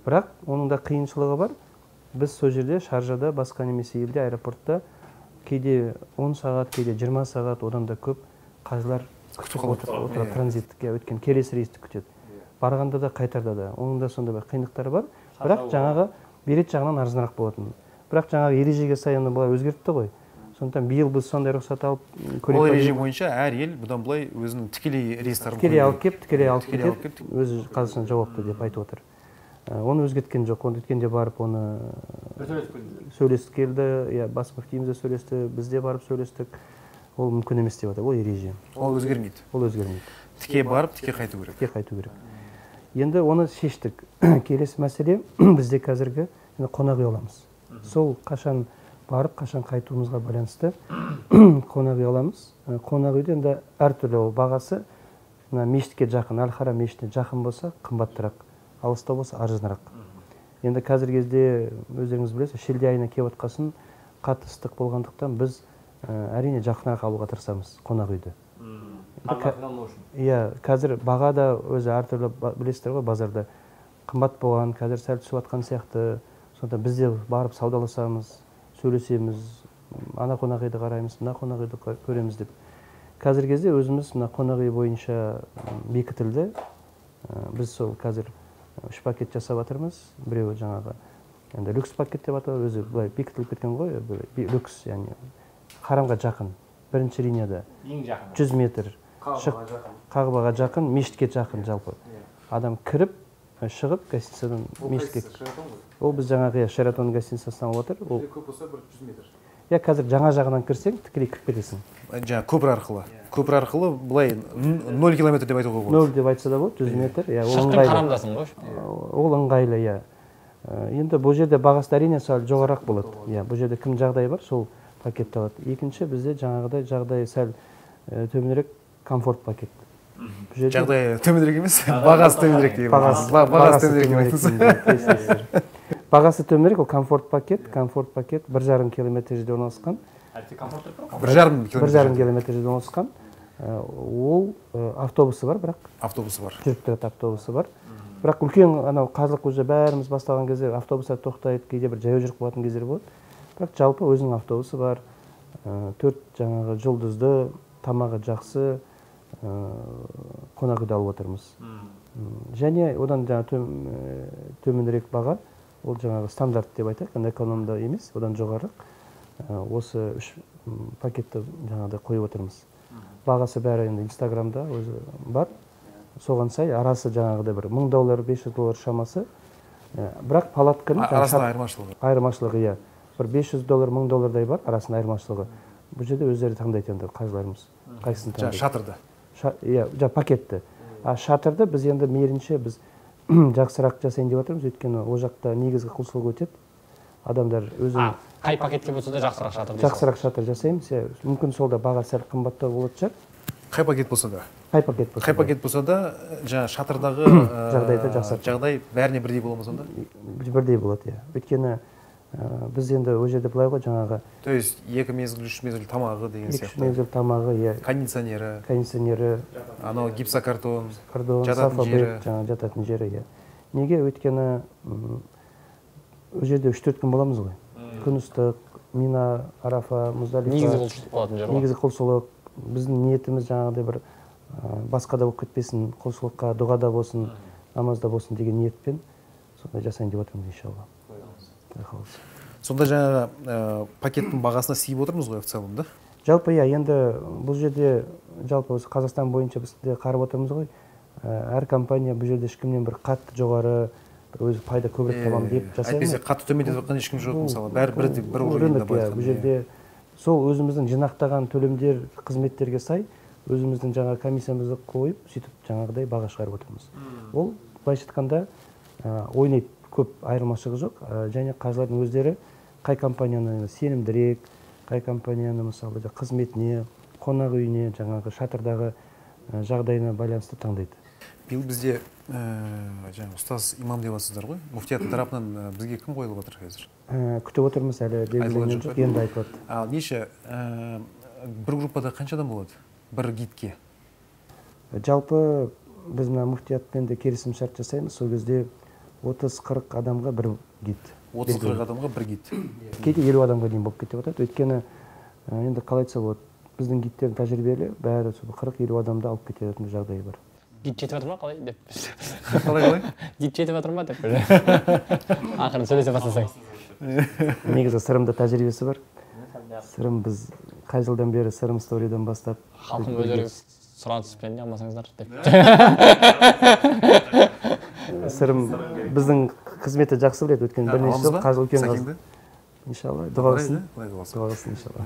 Бірақ оның да қиыншылығы бар. Біз сол жерде, Шаржада, басқа немесе елде, аэропортта кейде 10 сағат, кейде 20 сағат, одан да көп қажылар күтіп отырады транзиттікке, өткен келесі рейсті күтеді. Барғанда да, қайтарда да. Оның да сондай бір қиындықтары бар. Бірақ жаңағы билет жағынан арзанырақ болатын. Бірақ жаңағы ережеге сай оны былай өзгертті ғой. Сондықтан биыл біз сондай рұқсат алып,
ол ереже бойынша әр ел бұдан былай өзінің тікелей рейстарын
тікелей алып келіп, тікелей алып кетеді, өзі Қазақстан жауапты деп айтып отыр. Оны өзгерткен жоқ, оны өткенде барып оны сөйлесіп келді, иә, бас мүфтиіміз де сөйлесті, біз де барып сөйлестік. Ол мүмкін емес деп отыр, ол ереже.
Ол өзгермейді.
Ол өзгермейді.
Тіке барып, тіке қайту керек.
Тіке қайту керек. Енді оны шештік. Келесі мәселе бізде қазіргі енді қонақ үй аламыз. Сол қашан барып, қашан қайтуымызға байланысты қонақ үй аламыз. Қонақ үйде енді әртүрлі ол бағасы, мына мешітке жақын, Әл-Харам мешітіне жақын болса қымбаттырақ, алыста болса арзанырақ. Енді қазіргі кезде өздеріңіз білесіз, шілде айына келіп отқасын қатты ыстық болғандықтан біз әрине жақынырақ алуға тырысамыз қонақ үйді. Иә, қазір баға да өзі әртүрлі, білесіздер ғой, базарда қымбат болған, қазір сәл түсіп жатқан сияқты. Сондықтан біз де барып саудаласамыз, сөйлесеміз, ана қонақ үйді қараймыз, мына қонақ үйді көреміз деп. Қазіргі кезде өзіміз мына қонақ үй бойынша бекітілді. Біз сол қазір 3 пакет жасап жатырмыз. Біреуі жаңағы енді люкс пакет деп аталады, өзі былай бекітіліп кеткен ғой, люкс, яғни харамға жақын, бірінші линияда.
Ең жақын.
100 метр. Қағбаға жақын, мешітке жақын жалпы. Адам кіріп, шығып гостиницадан мешітке. Ол біз жаңағы Шератон гостиницасынан алып отыр. Ол
көп болса бір 100 метр.
Иә, қазір жаңа жағынан кірсең, тікелей кіріп кетесің.
Жаңа көпір арқылы. Көпір арқылы былай 0 километр деп айтуға болады.
0 деп айтса да болады, 100 метр. Иә, ол
Шықтың
ыңғайлы.
Харамдасың ғой.
Ол ыңғайлы, иә. Енді бұл жерде бағасы әрине сәл жоғарырақ болады. Иә, бұл жерде кім жағдайы бар, сол пакетті алады. Екінші, бізде жаңағыдай жағдайы сәл төменірек комфорт пакет. Бұл жерде
Жағдайы төменірек емес, бағасы төменірек деген. Бағасы төменірек деп айтыңыз.
Бағасы төменірек, ол комфорт пакет. Комфорт пакет 1,5 километр жерде орналасқан.
1,5 километр.
1,5 километр жерде орналасқан. Ол автобусы бар, бірақ.
Автобусы бар.
Жүріп тұрады автобусы бар. Бірақ үлкен анау қазылық уже бәріміз бастаған кезде автобустар тоқтайды, кейде бір жаяу жүріп қалатын кездер болады. Бірақ жалпы өзінің автобусы бар. 4 жаңағы жұлдызды, тамағы жақсы, қонақ үйді алып отырмыз. Және одан жаңа төменірек баға, ол жаңағы стандарт деп айтайық, енді экономда емес, одан жоғарырақ. Осы 3 пакетті жаңағыдай қойып отырмыз. Бағасы бәрі енді Инстаграмда өзі бар. Соған сай арасы жаңағыдай бір $1000, $500 шамасы. Бірақ палатканың
арасында айырмашылығы.
Айырмашылығы, иә. Бір $500, $1000 бар арасында айырмашылығы. Бұл жерде өздері таңдайды енді қажыларымыз. Қайсысын таңдайды?
Шатырды.
Иә, пакетті. А шатырды біз енді мейлінше біз жақсырақ жасайын деп жатырмыз, өйткені ол жақта негізгі құлшылық өтеді. Адамдар өзінің
қай пакетке болса да жақсырақ шатыр дейсіз.
Жақсырақ шатыр жасаймыз. Мүмкін сол да баға сәл қымбаттау болатын шығар.
Қай пакет болса да.
Қай пакет болса.
Қай пакет болса да, жаңа шатырдағы
жағдайда жақсарт.
Жағдай бәріне бірдей бола ма сонда?
Бірдей болады, иә. Өйткені біз енді ол жерде былай ғой жаңағы.
То есть 2 мезгіл, 3 мезгіл тамағы деген сияқты.
2 мезгіл тамағы, иә.
Кондиционері.
Кондиционері.
Анау гипсокартон.
Жататын жері. Жаңа жататын жері, иә. Неге? Өйткені ол жерде 3-4 күн боламыз ғой. Күн ыстық, Мина, Арафа, Муздалифа.
Негізгі құлшылық болатын жер ғой.
Негізгі құлшылық. Біздің ниетіміз жаңағыдай бір басқа да болып кетпесін, құлшылыққа, дұғада болсын, намазда болсын деген ниетпен сондай жасайын деп отырмыз, иншалла.
Сонда жаңағы пакеттің бағасына сиіп отырмыз ғой в целом, да?
Жалпы, иә, енді бұл жерде жалпы осы Қазақстан бойынша біз де қарап отырмыз ғой. Әр компания бұл жерде ешкімнен бір қатты жоғары, бір өзі пайда көбірек табамын деп жасай алмайды.
Әйтпесе қатты төмендетіп жатқан ешкім жоқ, мысалы, бәрі бір уровеньде былай айтқанда.
Бұл жерде сол өзіміздің жинақтаған төлемдер, қызметтерге сай өзіміздің жаңа комиссиямызды қойып, сөйтіп жаңағыдай баға шығарып отырмыз. Ол былайша айтқанда ойнайды, көп айырмашылығы жоқ. Және қажылардың өздері қай компанияны сенімдірек, қай компанияны мысалы қызметіне, қонақ үйіне, жаңағы шатырдағы жағдайына байланысты таңдайды.
Биыл бізде жаңа ұстаз имам деп жатсыздар ғой. Муфтияттың тарапынан бізге кім қойылып отыр қазір?
Күтіп отырмыз, әлі белгіленген жоқ, енді айтылады.
Ал неше бір группада қанша адам болады? Бір гидке?
Жалпы біз мына муфтиятпен де келісім шарт жасаймыз. Сол кезде 30-40 адамға бір гид.
30-40 адамға бір гид.
Кейде 50 адамға дейін болып кетіп жатады. Өйткені енді қалай айтса болады, біздің гидтер тәжірибелі, бәрі сол 40-50 адамды алып кететін жағдайы бар.
Гид жетіп жатыр ма қалай деп?
Қалай?
Гид жетіп жатыр ма деп. Ақырын сөйлесе бастасаң.
Негізі Сырымда тәжірибесі бар. Сырым біз қай жылдан бері Сырым сторидан бастап.
Халқым өздері сұраныспен не алмасаңыздар деп.
Сырым біздің қызметті жақсы біледі, өйткені бірнеше жыл қажы үлкен қаз. Иншалла, дұға қылсын. Дұға қылсын, иншалла.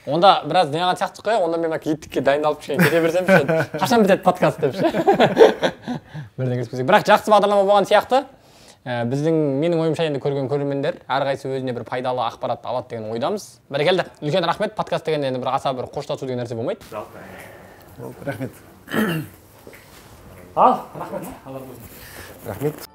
Онда біраз неған сияқты қой, онда мен гидтікке дайындалып кішкене кете берсем, қашан бітеді подкаст деп ше. Бірден кірісіп кетсек. Бірақ жақсы бағдарлама болған сияқты. Біздің, менің ойымша енді көрген көрермендер әрқайсысы өзіне бір пайдалы ақпарат алады деген ойдамыз. Бәрекелді. Үлкен рахмет. Подкаст деген енді бір аса бір қоштасу деген нәрсе болмайды.
Рахмет.
Ал, рахмет.
Рахмет.